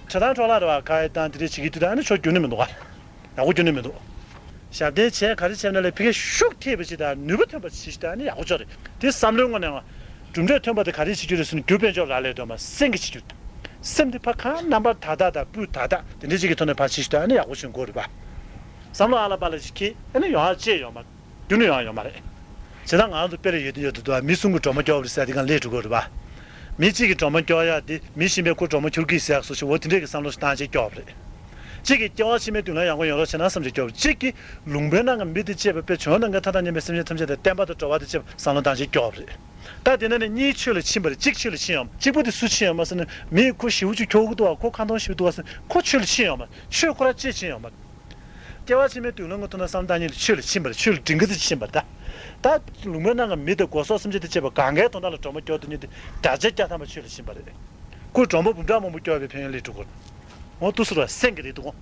ཆ་ཚང་འཕྲོ་བརླག་རེ་བ་ཁ་ཡ་བཏང་དེ་འདྲ་བྱེད་ཀྱི་དུས་ད་ཨ་ནི་ཆོ་རྒྱུ་ནི་མི་འདུག་ག་ཡག་པོ་རྒྱུ་ནི་མི་འདུག་ཞབས་བརྟན་བྱས་ག་རེ་བྱས་ན་ལས་ཕི་གའི་ཤུགས་ཐེབས་པ་ཞིག་དང་ནུས་པ་ཐོན་པ་ཞིག་ཞིག་དང་ནི་ཡག་པོ་ཅོག་རེད། དེ་བསམ་བློའི་ངོས་ནས་ང་གྲུབ་འབྲས་ཐོན་པ་དེ་ག་རེ་བྱེད་རྒྱུ་རེད་ཟེར་ན་རྒྱུ་དཔལ་འབྱོར་རག་ལས་དོན་མ་སེམས་ཀྱི་བྱེད་རྒྱུ། སེམས་དེ་ཕ་གང་རྣམ་པར་དག་དག་དང་སྤུས་དག་དག་དེ་འདྲ་ཅིག་གི་ཐོག་ནས་ཕར་བྱེད་ཞིག་དང་ནི་ཡག་པོ་བྱུང་དགོས་རེད་པ། བསམ་བློ་ཨ་ལ་པ་ལ་ཞིག་ཁྱེད་ཨ་ནི་ཡོང་ཨ་ཅེས་ཡོང་མ། རྒྱུ་ནི་ཡང་ཡོད་མ་རེད། བྱས་ཙང་ང་ཚོ་དཔེ་རེ་ཡོད་དུ་ཡོད་དུ་འདུག་མི་གསུམ་གྱི་སྒྲོལ་མ་སྐྱོར་བ་རེད་ཟེར་དེ་གང་ལས་འགྲོ་དགོས་རེད་པ། མི་གཅིག་གིས་སྒྲོལ་མ་སྐྱོར་ཡག་དེ་མི་གཞན་པས་ཁོ་སྒྲོལ་མ་སྐྱོར་གྱིས་ཟེར་ཡག་སོགས་ཞིག་འོ་དེ་འདྲས་ཀྱི་བསམ་བློ་ཞིག་བཏང་བྱས་སྐྱོར་བ་རེད། གཅིག་གིས་སྐྱེ་བ་ཕྱི་མའི་མདུན་ལམ་ཡག་པོ་ཡོང་རོགས་བྱས་ན་བསམ་བྱས་སྐྱོར་བ་རེད། གཅིག་གིས་ལུང་པའི་ནང་གི་མི་དེ་གཅེས་པ་དཔེ་བྱོན་ནང་གི་མཐའ་དང་མཉམ་པའི་སེམས་ཅན་ཐམས་ཅད་དང་བསྟན་པ་དང་འགྲོ་བ་དང་བཅས་པ་བསམ་བློ་བཏང་བྱས་སྐྱོར་བ་རེད། ད་དེ་ནས་ནི་གཉིས་ཆོས་ལ་ཕྱིན་པ་རེད། གཅིག་ཆོས་ལ་ཕྱིན་ཡོང་། གཅིག་པོ་དེ་སུ་ཕྱིན་ཡོང་མ་ཟེར་ན་མི་ཁོ་ཞེ་པོ་ཅིག་ཁྱོག་གི་འདུག་བ། ཁོ་ཁ་འཐོང་ཞེ་པོ་འདུག་བ་ཟེར་ཁོ་ཆོས་ལ་ཕྱིན་ཡོང་མ་ཆོས་ཁོ་རང་གཅེས་ཕྱིན་ཡོང་མ། སྐྱེ་བ་ཕྱི་མའི་མདུན་ལམ་གྱི་ཐོག་ན་བསམ་བློ་གཏོང་མཁན་དེ་ཆོས་ལ་ཕྱིན་པ་རེད། ཆོས་ལ་སྒྲིང་ག་ཚེ་ཕྱིན་པ་རེད་ད། ད་ལུང་པའི་ནང་གི་མི་དང་སྒོ་ཟོག་སེམས་ཅན་དང་བཅས་པ་གང་གའི་དོན་དག་ལ་སྒྲོལ་མ་སྐྱོར་དུ་ཉིད་དེ་དྲ་རྒྱ་བརྒྱ་ཐམ་པ་ཆོས་ལ་ཕྱིན་པ་རེད། ཁོས་སྒྲོལ་མ་འབུམ་ཕྲག་མང་པོ་སྐྱོར་བའི་ཕན་ཡོན་སླེབས་འགྲོ་གི་རེད། འོ་དུ་སུ་ར་སེང་གི་རེད་འདུག་གོ།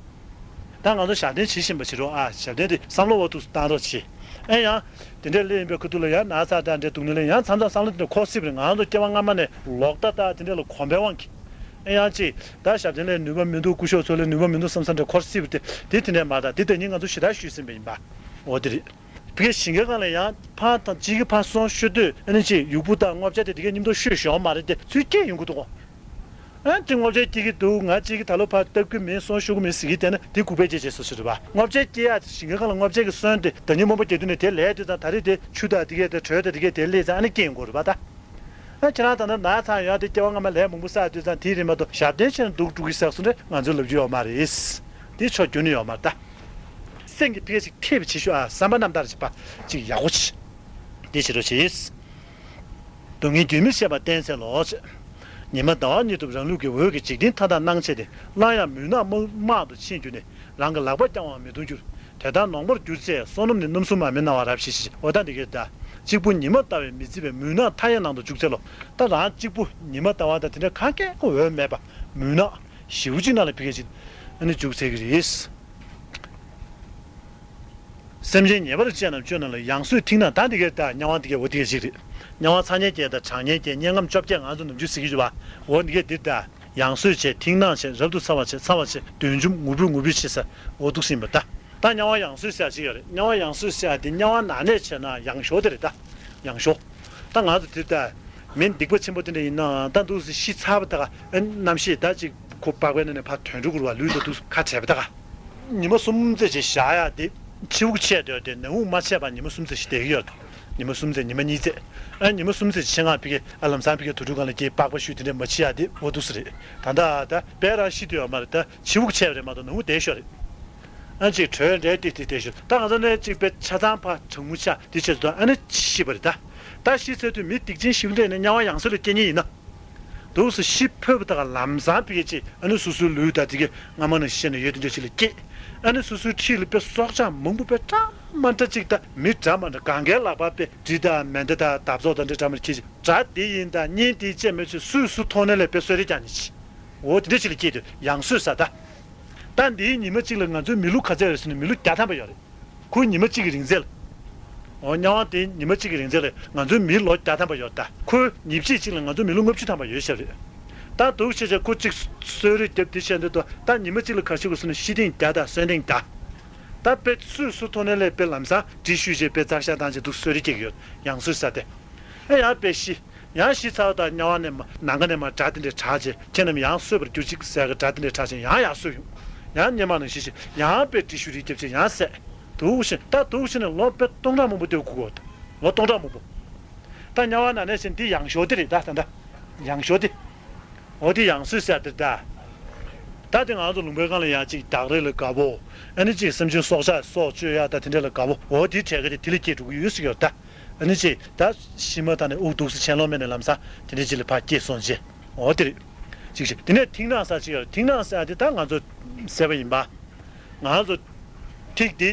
ད་ང་ཚོ་ཞབས་བརྟན་བྱེད་བཞིན་པ་བྱེད་རོགས་ཨ། ཞབས་བརྟན་དེ་བསམ་བློ་འོ་དུ་བཏང་རོགས་བྱེད། ཨེ་ཡང་། དེ་འདྲའི་སླེབས་ཡིན་པའི་ཁུ་ཐུག་ལ་ཡང་ན་ཚ་དང་འདྲའི་འདུག་ནི་ལ་ཡང་མཚམས་མཚམས་བསམ་བློ་དེ་འདྲ་འཁོར་སྲིད་པ་རེད། ང་ཚོ་སྐྱེ་བ་སྔ་མ་ནས་ལོག་ལྟ་དང་དེ་འདྲ་ལ་གོམས་པའི་དབང་གིས། ཨེ་ཡང་ཅིག་ད་ཞབས་བརྟན་ལས་ནུས་པ་མི་འདུག་སྐུ་ཞབས་ཚོ་ལས་ནུས་པ་མི་འདུག་བསམ་བསམ་འདྲ་འཁོར་སྲིད་པ་དེ་དེ་དེ་འདྲ་མ་རེད། དེ་དེ་ཉིད་ང་ཚོ་ཞེ་དྲག་ཞུས་ཟིན་པ་ཡིན་པ། འོ་དེ་རེད། ཕ་གི་ཞིང་ཁའི་སྒང་ལ་ཡང་ཕར་དང་གཅིག་གིས་ཕར་སོང་ཤོད་དུས་ཨ་ནི་ཅིག་ཡུག་པོ་དང་སྔོ་ཆ་དེ་དེ་གའི་མཉམ་དུ་ཤོད་ཤོད་ཡོང་མ་རེད་དེ་ཚུར་སྐྱེལ་ཡོང་གི་འདུག་གོ། ཨ་ནི་སྔོ་ཆ་སྐྱེལ་གི་འདུག་ང་གཅིག་གིས་ད་ལོ་ཕར་སྟབས་ཀྱི་མིན་སོང་ཤོད་གི་མིན་ཟེར་གི་དེ་ན་དེ་གུག་པས་བྱས་བྱས་སོ་སོ་རེད་པ། སྔོ་ཆ་སྐྱེལ་ཡ་ཞིང་ཁའི་སྒང་ལ་སྔོ་ཆ་གི་སོན་དེ་ཟླ་ཉིན་མང་པོ་སྐྱེལ་དུས་ནས་དེ་ལས་དུས་ཙང་ད་རེས་དེ་ཆུ་དང་དེ་གའི་དེ་དྲོད་དང་དེ་གའི་དེ་སླེབས་ཙང་ཨ་ནི་སྐྱེལ་ཡོང་གི་རེད་པ་ད། ད་ཁྱེད་རང་ད་ལྟ་ན་ཚ་ཡོང་དེ་སྐྱེ་བ་སྔ་མ་ལས་མང་པོ་བསགས་དུས་ཙང་དེའི་རིན་མ་གཏོགས་ཞབས་བརྟན་བྱས་ན་སྡུག་འགྲོ་གི་ཟེར་སོང་རེད། ང་ཚོའི་ལབ་རྒྱུ་ཡོད་མ་རེད། དེ་ཕྱོགས་རྒྱུ་ནི་ཡོད་མ་རེད་ད། སེམས་ཀྱི་ཕི་ག་ཅིག་ཐེབས་བྱེད་ཤོག་ཨ། བསམ་པ་རྣམ་དག་ཅིག་པ་ཅིག་ཡག་པོ་བྱེད། དེ་བྱེད་རོགས་བྱེད། སྡུག་བསྔལ་རྒྱུན་མི་འཆད་པ་བསྟེན་འཚལ་ལོ། ཉི་མ་ཟླ་བ་གཉིས་ཐུབ་རང་ལུགས་ཀྱི་འོད་ཀྱི་འཇིག་རྟེན་མཐའ་དག་སྣང་བྱེད་དེ། སླར་ཡང་མུན་ནག་དམག་དམག་ཏུ་ཕྱིན་གྱུར་ནས། རང་གི་ལག་པ་བརྐྱང་བའང་མི་གཏོང་འགྱུར། དེ་ལྟར་ནོངས་པར་གྱུར་ཚེ། བསོད་ནམས་ནི་རྣམ་གསུམ་མ་མི་སྣང་བར་རབ་ཞི་ཞིང་། འོ་ད་འདི་གའི་ད། གཅིག་པུ་ཉི་མ་ལྟ་བས་མི་བརྫི་བའི་མུན་ནག་མཐའ་ཡས་ནང་དུ་འཇུག་འཚལ་ལོ། ད་རང་གཅིག་པུ་ཉི་མ་ལྟ་བ་ད་དེ་འདྲ་གང་གས་ཀྱང་འོས་མེད་པ། མུན་ནག་ཞེ་པོ་ཅིག་ནང་ལ་ཕ་གི་ཅིག་ཨ་ནི་འཇུག་འཚལ་གྱི་རེད། སེམས་ཅན་ཉེས་པར་སྤྱད་རྣམས་སྤྱོད་ན་ལ། ཡང་སོས་ཐིག་ནག་ད་འདི་གའི་ད་དམྱལ་བ་འདི་གའི་འོ་འདི་གའི་ཅིག་རེད། དམྱལ་བ་ཚ་དམྱལ་བརྒྱད་དང་གྲང་དམྱལ་བརྒྱད། དམྱལ་ངམ་བཅོ་བརྒྱད་ང་ཚོ་ནམ་རྒྱུན་ཟེར་གྱི་ཡོད་པ། འོ་འདི་གའི་འདིར་ད། ཡང་སོས་བྱེད་ཐིག་ནག་བྱེད། རབ་ཏུ་ཚ་བ་བྱེད། ཚ་བ་བྱེད། བདུད་འཇོམས་ངུ་འབོད་ངུ་འབོད་བྱེད་ས། འོ་འདུག་སེ་ཡིན་པ་ད། ད་དམྱལ་བ་ཡང་སོས་ཟེར་ཡ་ཅིག་ཡོད་རེད། དམྱལ་བ་ཡང་སོས་ཟེར་ཡ་དེ་དམྱལ་བ་ནང་གནས་བྱས་ན་ཡང་ཞོ་དེ་རེད་ད། ཡང་ཞོ། ད་ང་ཚོ་དེ་ལྟ། མི་སྡིག་པ་ཆེན་པོ་དེ་འདྲ་ཡིན་ནའང་ད་འདུག་སེ་ཤི་ཚར་བ་ད་ག་ཨ་རྣམ་ཤེས་ད་ཅིག་ཁོ་པགས་པའི་ནང་ནས་ཕར་དོན་འགྲོ་དགོས་པ་ལུས་ད་འདུག་སེ་ཁ་བྲལ་བ་ད་ག་ཉི་མ་གསུམ་ཙམ་ཅིག་བཞག་ཡ་དེ་ཕྱི་དབུགས་ཆད་འདོད་དེ་ནང་དབུགས་མ་ཆད་པ་ཉི་མ་གསུམ་ཙམ་ཞིག་བསྡད་ཀྱི་ཡོད་རེད། ཉི་མ་གསུམ་ཙམ་ཉི་མ་གཉིས་ཙམ། ཨ་ཉི་མ་གསུམ་ཙམ་ཆེད་མངགས་ཕ་གི་ཨ་ལམ་སང་ཕ་གི་དུར་ཁྲོད་སྒང་ལ་སྐྱེས་པགས་པ་བཤུས་དེ་འདྲ་མ་བྱེད་ཡ་དེ་འོ་འདུག་སེ་རེད། ད་ལྟ་ད་དཔེ་རང་ཤི་འདོད་ཡོད་མ་རེད། ད་ཕྱི་དབུགས་ཆད་པ་རེད་མ་གཏོགས་ནང་དབུགས་བསྡད་ཤོག་རེད། ཨ་ཅིག་བྲོས་འདྲའི་ཏིག་ཏིག་བསྡད་ཤོག་ད་ང་ཚོ་ནས་ཅིག་དཔེ་ཆ་ཚང་ཕར་གྲང་མོ་ཆགས་དེ་བྱས་སོང་ཨ་ནི་ཤི་བ་རེད་ད། ད་ཤི་ཚར་དུས་མི་སྡིག་ཅན་ཞིག་འདྲ་ནས་དམྱལ་བ་ཡང་སོས་ལ་སྐྱེ་ཉེན་ཡིན་ན། འདུག་སེ་ཤི་འཕོས་པ་དག་ལམ་སང་ཕ་གི་ཅིག་ཨ་ནི་སོ་སོའི་ལུས་དང་དེ་གའི་སྔ་མ་ནང་བཞིན་ནས་ཡོད་དེ་འདྲ་ཅིག་ལ་སྐྱེས། ཨ་ནི་སོ་སོའི་འཁྲིས་ལ་དཔེ་སྲོག་ཆགས་མང་པོ་དཔེ་འདྲ་མ་འདྲ་ཅིག་ད་མི་འདྲ་མ་འདྲ་གང་གའི་ལག་པ་དཔེ་གྲི་དང་མེ་མདའ་དང་འདབ་ཚོགས་དང་འདྲ་འདྲ་མ་འདྲ་ཁྱེར་ཅིག་དགྲ་འདི་ཡིན་དང་གཉེན་འདི་བཅས་མེད་ཚུལ་སུས་སུ་མཐོང་ནས་ལས་དཔེ་གསོད་རེས་ཀྱང་ཉེན་ཅིག་འོ་དེ་འདྲ་ཅིག་ལ་སྐྱེས་དུས་ཡང་སོས་ས་ད། ད་འདིའི་ཉི་མ་གཅིག་ལ་ང་ཚོའི་མི་ལོ་ག་ཚད་རེད་ཟེར་ན་མི་ལོ་བརྒྱ་ཐམ་པ་ཡོད་རེད། ཁོའི་ཉི་མ་གཅིག་གི་རིང་ཚད་ལ། འོ་དམྱལ་བ་དེའི་ཉི་མ་གཅིག་གི་རིང་ཚད་ལ་ང་ཚོའི་མིའི་ལོ་བརྒྱ་ཐམ་པ་ཡོད་ད། ཁོའི་ཉིན་ཕྱེད་གཅིག་ལ་ང་ཚོའི་མི་ལོ་ལྔ་བཅུ་ཐམ་པ་ཡོད་ཤག་རེད། ད་འདུག་བྱས་བྱས་ཁོ་གཅིག་གསོད་རེས་རྒྱབ་དེ་བྱས་འདི་དུ་ད་ཉི་མ་གཅིག་ལ་ག་ཤི་དགོས་ཟེར་ན་ཤི་ཐེངས་བརྒྱ་དང་གསོན་ཐེངས་བརྒྱ། ད་དཔེ་སུས་སུ་མཐོང་ནས་ལས་དཔེ་ལམ་སང་གྲི་བཤུས་བྱས་དཔེ་ཙག་ཤ་བཏང་བྱས་འདུག་གསོད་རེས་སྐྱེ་གི་ཡོད། ཡང་སོས་ས་དེ། ཨེ་ཡང་དཔེ་ཤི། ཡང་ཤི་ཚར་བ་དང་དམྱལ་བ་ནས་མ་ནམ་མཁའ་ནས་མར་དགྲ་དེ་འདྲས་གྲགས་བྱས་ཁྱེད་རྣམས་ཡང་གསོད་པར་གྱུར་ཅིག་ཟེར་གི་དགྲ་དེ་འདྲས་གྲགས་བྱས་ཡང་ཡར་གསོད་ཡོང་། ཡང་སྔོན་མ་ནང་བཞིན་ཤི་ཡང་དཔེ་གྲི་ཤུ་རེ་རྒྱབ་བྱས་ཡང་བསད། འདུག་བཞིན་ད་འདུག་བཞིན་ནས་ལོ་དཔེ་སྟོང་ཕྲག་མང་པོ་སྡོད་དགོས་ཀྱི་ཡོད། ལོ་སྟོང་ཕྲག་མང་པོ། ད་དམྱལ་བ་ནང་གནས་བྱས་འདི་ཡང་ཞོ་དེ་རེད་ད་ད་ད། ཡང་ཞོ་དེ། འོ་དེ་ཡང་སོས་ས་དེ་ད། ད་དེ་ང་ཚོ་ལུང་པའི་སྒང་ལ་ཡང་ཅིག་བྲག་རི་ལ་དགའ་པོ། ཨ་ནི་ཅིག་སེམས་ཅན་སྲོག་ཆགས་སྲོག་གཅོད་ཡག་ད་དེ་འདྲ་ལ་དགའ་པོ། འོ་དེའི་གྲས་ཀ་དེ་དེ་ལ་སྐྱེས་འགྲོ་གི་ཡོད་ཟེར་གྱི་ཡོད་ད། ཨ་ནི་ཅིག་ད་ཤི་མ་ཐག་ནས་དབུགས་འདུག་སེ་ཆད་ལོང་མེད་ནས་ལམ་སང་དེ་འདྲ་ཅིག་ལ་ཕར་སྐྱེས་སོང་རྗེས། འོ་དེ་རེད། ཅིག་ཅིག་དེ་ནས་ཐིག་ནག་ཟེར་ཅིག་ཡོད་རེད། ཐིག་ནག་ཟེར་ཡག་དེ་ད་ང་ཚོ་བསད་པ་ཡིན་པ། ང་ཚོ་ཐིག་འདི་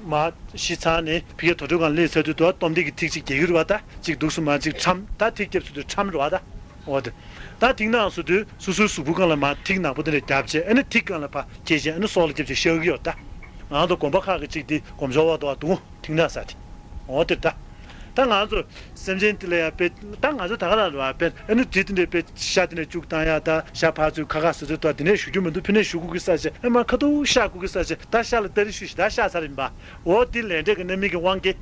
མར་ཤི་ཚར་ནས་ཕ་གིའི་དུར་ཁྲོད་སྒང་སླེབས་ཚར་དུས་དུ་སྟོབས་ལྡན་གྱི་ཐིག་ཅིག་རྒྱག་གི་རེད་བ། ད་ཅིག་འདུག་སེ་མར་ཅིག་ཁྲམ་ད་ཐིག་རྒྱབ་ཚར་དུས་ཁྲམ་རེད་བ་ད། འོ་དེ། ད་ཐིག་ནག་བཟོ་དུས་སོ་སོའི་གཟུགས་པོ་སྒང་ལ་མར་ཐིག་ནག་པོ་དེ་འདྲ་རྒྱབ་བྱས་ཨ་ནི་ཐིག་སྒང་ལ་ཕར་འཁྱེར་བྱས་ཨ་ནི་སྲོག་ལ་རྒྱབ་བྱས་བཤགས་ཀྱི་ཡོད་ད། ང་ཚོ་དགོན་པ་ཁག་གི་ཅིག་འདི་སྒོམ་ཆོག་བ་དུ་བ་འདུག་ཐིག་ནག་ཟེར་དེ། འོ་དེ་ད། ད་ང་ཚོ་སེམས་ཅན་དེ་ལ་ཡང་དཔེ་ད་ང་ཚོ་ད་ག་རང་རེད་བ། དཔེ་ཨ་ནི་གྲི་དེ་འདྲའི་དཔེ་ཤ་དེ་འདྲ་བཅུག་བཏང་ཡ་ད་ཤ་ཕར་ཚུར་ཁ་ཁ་ཟེར་ཚུལ་ད་དེ་འདྲ་ཞུ་རྒྱུ་མི་འདུག་ཕི་ནས་ཞུ་དགོས་ཀྱི་ས་ཆེ་ཨ་མ་ཁ་ཐུག་བཤགས་དགོས་ཀྱི་ས་ཆེ་ད་ཤ་ལ་སྟ་རེ་ཤུ་ཞིག་ད་བཤགས་ཚར་ཡིན་པ། འོ་དེ་ལས་འབྲས་ཀྱི་རྣམ་སྨིན་གྱི་དབང་གིས་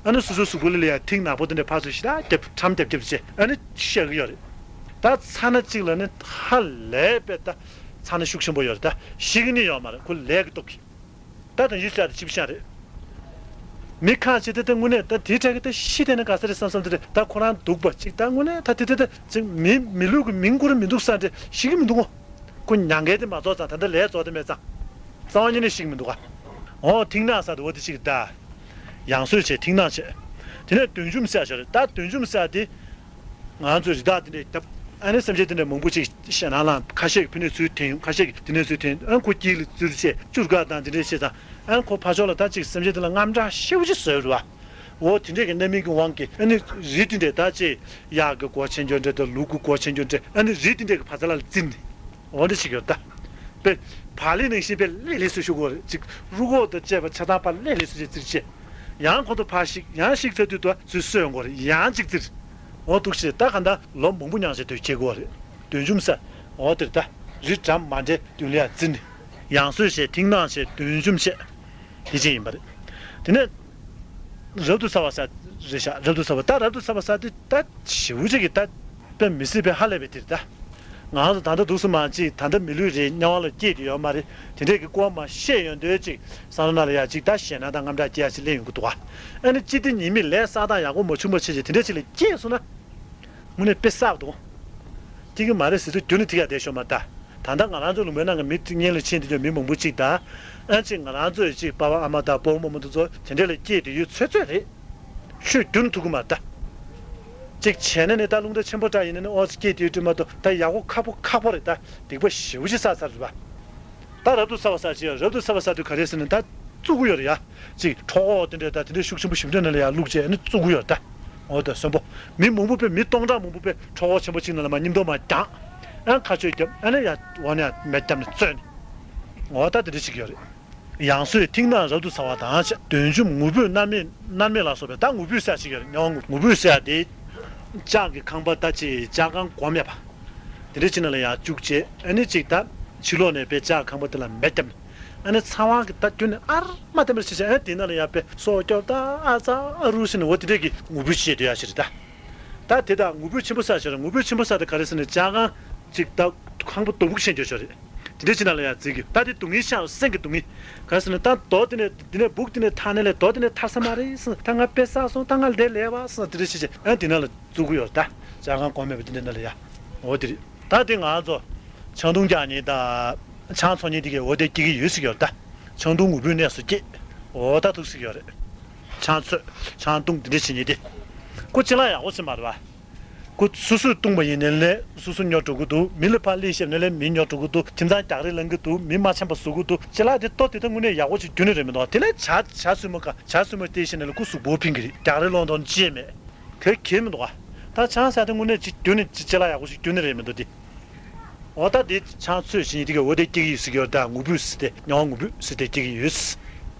ཨ་ནི་སོ་སོའི་གཟུགས་པོ་ལ་ལ་ཡང་ཐིག་ནག་པོ་དེ་འདྲ་ཕར་ཚུར་ཞིག་ད་རྒྱབ་ཁྲམ་རྒྱབ་རྒྱབ་བྱས་ཨ་ནི་བཤགས་ཀྱི་ཡོད་རེད། ད་ཚ་ན་གཅིག་ལ་ནི་ཧ་ལས་པའི་ད་ཚ་ན་ཤུགས་ཆེན་པོ་ཡོད་རེད། ད་ཤི་གི་ནི་ཡོད་མ་རེད། ཁོ་ལས་ཀྱི་སྟོབས་ཀྱིས། ད་དང་ཡུལ་ཤ་དེ་ཅིབ་ཤ་རེད། མི་ཁ་ཅིག་དེ་ད་དངོས་གནས་ད་དེའི་གྲས་ཀྱི་ད་ཤི་དེ་ནི་ག་ས་རེད་བསམ་བསམ་དེ་རེད། ད་ཁོ་རང་སྡུག་པ་ཅིག་ད་དངོས་གནས་ད་དེ་དེ་ད་ཅིག་མི་མི་ལུས་ཀྱི་མིང་ཁུར་མི་འདུག་ས་འདྲ་ཤི་གི་མི་འདུག་ངོ་། ཁོ་མྱང་གལ་དེ་མ་རྫོགས་ཙང་ད་ལྟ་ལས་རྫོགས་དེ་མེད་ཙང་། རྩ་བ་ཉིད་ནས་ཤི་གི་མི་འདུག་ག་འོ་ཐིག་ནག་ས་དེ་འོ་དེ་ཅིག་ད། ཡང་སོས་བྱས་ཐིག་ནག་བྱས། དེ་ནས་བདུད་འཇོམས་ས་ཤོར་རེད། ད་བདུད་འཇོམས་ས་དེ། ང་ཚོས་རི་དྭགས་དེ་འདྲའི་བརྒྱབ། ཨ་ནི་སེམས་ཅན་དེ་འདྲ་མང་པོ་ཅིག་ཞེད་སྣང་ལངས། ཁ་ཤས་ཀྱིས་ཕི་ནས་ཚུར་འཐེན་ཡོང་། ཁ་ཤས་ཀྱིས་དེ་ནས་ཚུར་འཐེན། ཨ་ཁོ་དཀྱིལ་ལ་བཙུར་བྱས་བཅུར་དཀའ་དང་དེ་འདྲའི་བྱས་ཙང་། ཨ་ཁོ་ཕར་ཕྱོགས་ལ་ད་ཅིག་སེམས་ཅན་དེ་ལ་དངངས་སྐྲག་ཞེ་པོ་ཅིག་བཟོས་རེད་བ། འོ་དེ་འདྲས་ཀྱི་རྣམ་སྨིན་གྱི་དབང་གིས་ཨ་ནི་རི་དེ་འདྲས་ད་ཅིག་གཡག་གི་མགོ་ཆེན་ཆུང་འདྲ་དང་ལུག་གི་མགོ་ཆེན་ཆུང་འདྲ་ཨ་ནི་རི་དེ་འདྲས་ཀྱི་བ་ཚ་ལ་བཙིར་ནས། འོ་འདྲ་ཞིག་ཡོད་ད། པས། བག་ལེབ་ནང་བཞིན་པས་ལེ་ལེ་སུ་ཞུ་དགོས་རེད། ཅིག་རུ་ཁོག་དང་བཅས་པ་ཆ་ཚང་པ་ལེ་ལེ་སུ་ཅིག་བཙིར་བྱས། ཡང་ཁོང་ཚོ་ཕར་བཤིག་ཡང་བཤིག་ཚར་དུས་དུ་ཚུར་གསོད་ཡོང་དགོས་རེད། ཡང་ཅིག་བཙིར། འོ་འདུག་བྱས་ད་ག་འདྲ་ལོ་མང་པོ་མྱངས་བྱས་དུས་སྐྱེ་དགོས་རེད། བདུད་འཇོམས་ས། འོ་དེར་ད། རི་འགྲམ་མ་འདྲེ་བདུད་ལ་ཡང་བཙིར་ནས། ཡང་སོས་བྱས་ཐིག་ནག་བྱས་བདུད་འཇོམས་བྱས། དེ་ཅིག་ཡིན་པ་རེད། དེ་ནས། རབ་ཏུ་ཚ་བ་ས་རེད་ཤག་རབ་ཏུ་ཚ་བ་ད་རབ་ཏུ་ཚ་བ་ས་དེ་ད་ཞེ་པོ་ཅིག་གི་ད་དཔེ་མི་སྲིད་པའི་ཧ་ལས་པའི་དེ་རེད་ད། ང་ཚོ་ད་ལྟ་འདུག་སེ་མ་ཅིག་ད་ལྟ་མི་ལུས་རེད། དམྱལ་བ་ལ་སྐྱེས་ཏེ་ཡོད་མ་རེད། དེ་འདྲས་ཀྱི་སྐོར་མ་བཤད་ཡོང་དུས་ཅིག་བསམ་བློ་ནང་ལ་ཡ་ཅིག་ད་ཞེད་སྣང་དང་དངངས་སྐྲག་སྐྱེ་ཡ་ཅིག་སླེབས་ཡོང་གི་འདུག་བ། ཨ་ནི་ཅི་སྟེ་ཉེས་དམིགས་ལས་བསགས་སྟངས་ཡག་པོ་མ་བྱུང་བ་བྱས་ཅིག་དེ་འདྲས་ཅིག་ལ་སྐྱེས་སོང་ན། དངོས་གནས་དཔེ་བསགས་འདུག་སྐྱེ་གི་མ་རེད་ཟེར་དུས་རྒྱུན་ནས་ཐིག་ཡག་བསྡད་ཤོག་མ་ད། ད་ལྟ་ང་རང་ཚོ་ལུང་པའི་ནང་གི་མི་གཉེན་ལ་ཕྱིན་དེ་ཚོ་མི་མང་པོ་གཅིག་དང་། ཨ་ཅིག་ང་རང་ཚོའི་གཅིག་པ་ཕ་ཨ་མ་དང་སྤོ་བོ་རྨོ་མོ་དེ་ཚོ་དེ་འདྲས་ལ་སྐྱེས་དེ་ཡོད་ཚོད་ཚོད་རེད། ཆོས་རྒྱུན་ཐུག་གི་མ་ད། གཅིག་བྱས་ན་ནི་ད་རླུང་རྟ་ཆེན་པོ་འདྲ་ཡིན་ན་ནི་ཨོ་ཙི་སྐྱེས་དེ་ཡོད་དུས་མ་གཏོགས་ད་ཡག་པོ་ཁག་པོ་ཁག་པོ་རེད་ད། སྡིག་པ་ཞེ་པོ་ཅིག་བསགས་ཚར་རེད་པ། ད་རབ་ཏུ་ཚ་བ་ཟ་བྱས་རབ་ཏུ་ཚ་བ་ཟ་དུས་ག་རེ་ཟེར་ན་ད་བཙུགས་ཀྱི་ཡོད་རེད་ཡ། ཅིག་གྲོད་ཁོག་དེ་འདྲས་ད་དེ་འདྲས་ཤུགས་ཆེན་པོ་ཞིམ་འདྲ་ནང་ལ་ཡ་བླུགས་བྱས་ནི་བཙུགས་ཀྱི་ཡོད་རེད་ད། འོ་ད་གསོན་པོ། མི་མང་པོ་དཔེ་མི་སྟོང་ཕྲག་མང་པོ་དཔེ་གྲོད་ཁོག་ཆེན་པོ་གཅིག་ནང་ལ་མ་སྙིམ་དོ་མ་བརྒྱངས། ཨ་ཁ་ཆོས་བརྒྱབ་ཨ་ནི་ཡ་འོ་ནས་མེ་བརྒྱབ་ནས་བཙོས་ནས། འོ་ད་དེ་འདྲས་བྱེད་ཀྱི་ཡོད་རེད། ཡང་སོས་ཐིག་ནག་རབ་ཏུ་ཚ་བ་དང་བཅས་བདུན་འཇོམས་ངུ་འབོད་མནར་མེད་མནར་མེད་ལ་སོགས་པའི་ད་ངུ་འབོད་ཟེར་ཡ་ཞིག་ཡོད་རེད། ངུ་ངུ་འབོད་ཟེར་ཡ་དེ། ལྕགས་ཀྱི་ཁང་པ་ད་ཅིག་ལྕགས་ཁང་སྒོ་མེད་པ། དེ་འདྲས་ཅིག་ནང་ལ་ཡར་བཅུག་བྱས་ཨ་ནི་ཅིག་ད་ཕྱི་ལོགས་ནས་དཔེ་ལྕགས་ཁང་པ་དེ་ལ་མེ་བརྒྱབ་ནས་ཨ་ནི་ཚ་བ་གི་ད་རྒྱུན་ནས་ཨར་མ་བསྟན་པར་བྱས་བྱས་ཨ་ནི་དེ་ནང་ལ་ཡར་དཔེ་སྲོག་སྐྱོབ་ད་ཨ་ཙ་ཨ་རུ་ཟེར་ནས་འོ་དེ་འདྲས་ཀྱི་ངུ་འབོད་བྱས་སྡོད་ཡ་ཞིག་རེད་ད། ད་དེ་དག་ངུ་འབོད་ཆེན་པོ་ཟེར་ཞོར་ངུ་འབོད་ཆེན་པོ་ཟེར་དེ་ག་རེ་ཟེར་ནས་ལྕགས་ཁང་ཅིག་ད་ཁང་པ་སྡོང་པོ་ཤེས་འགྱོ་ཞོར་རེད། དེ་འདྲའི་ཕྱི་ནང་ལ་ཡང་བརྩིགས་ཀྱི་ད་དེ་སྡུག་བསྔལ་ཤར་སེམས་ཀྱི་སྡུག་བསྔལ་ག་རེ་ཟེར་ན་ད་རྡོ་དེ་ནས་དེ་ནས་སྦུག་དེ་ནས་ཐག་ནས་ལས་རྡོ་དེ་ནས་ཐར་ས་མ་རེད་ཟེར་ད་ང་དཔེ་བསགས་སོང་ད་ང་ལས་ལས་བ་ཟེར་དེ་འདྲ་བྱེད་བྱེད་ཨ་དེ་ནང་ལ་བཙུགས་ཀྱི་ཡོད་ད། ལྕགས་ཁང་གོང་མེད་པ་དེ་འདྲའི་ནང་ལ་ཡ། འོ་དེ་རེད། ད་དེ་ང་ཚོ་ཆང་འཐུང་རྒྱག་ནི་ད་ཆང་འཚོ་ནི་དེ་གའི་འོ་དེ་སྐྱེ་གི་ཡོད་ཟེར་གྱི་ཡོད་ད། ཆང་འཐུང་ངུ་འབོད་གནས་སུ་སྐྱེས། འོ་ད་ཐུག་ཟེར་གྱི་ཡོད་རེད། ཆང་འཚོ་ཆང་འཐུང་དེ་འདྲ་བྱེད་ནི་དེ། ཁོ་ཅི་ལ་ཡག་པོ་ཞིག་མ་རེད་བ། ཁོ་སོ་སོས་བཏུང་བ་ཡིན་ནའི་ལས་སོ་སོ་ཉོ་འགྲོ་གི་འདུག་མི་ལ་ཕར་ལས་བཤད་ནའི་ལས་མི་ཉོ་འགྲོ་གི་འདུག་ཁྱིམ་ཚང་རྒྱག་རེས་ལངས་གི་འདུག་མི་མ་འཆམ་པ་བཟོ་གི་འདུག་ཅི་ལ་དེ་ལྟོ་དེ་ད་དངོས་གནས་ཡག་པོ་ཞིག་རྒྱུན་ནས་རེད་མི་འདུག་དེ་ལས་ཇ་ཇ་སྲུ་མོ་ག་ཇ་སྲུ་མོ་དེ་བཤད་ནའི་ལས་ཁོ་གཟུགས་པོ་ཕིང་གི་རེད་རྒྱག་རེས་སློང་དོན་ཅི་ཡང་མེད། དེ་གལ་མི་འདུག་ག་ད་ཆང་ཟ་དེ་དངོས་གནས་ཅིག་རྒྱུན་ནས་ཅི་ཅི་ལ་ཡག་པོ་ཞིག་རྒྱུན་ནས་རེད་མི་འདུག་དེ། འོ་ད་དེ་ཆང་འཚོས་བཞིན་དེ་གའི་འོ་དེ་སྐྱེ་གི་ཡོད་ཟེར་གྱི་ཡོད་ད་ངུ་འབོད་ཟེར་ཏེ་དམྱལ་བ་ངུ་འབོད་ཟེར་ཏེ་སྐྱེ་གི་ཡོད།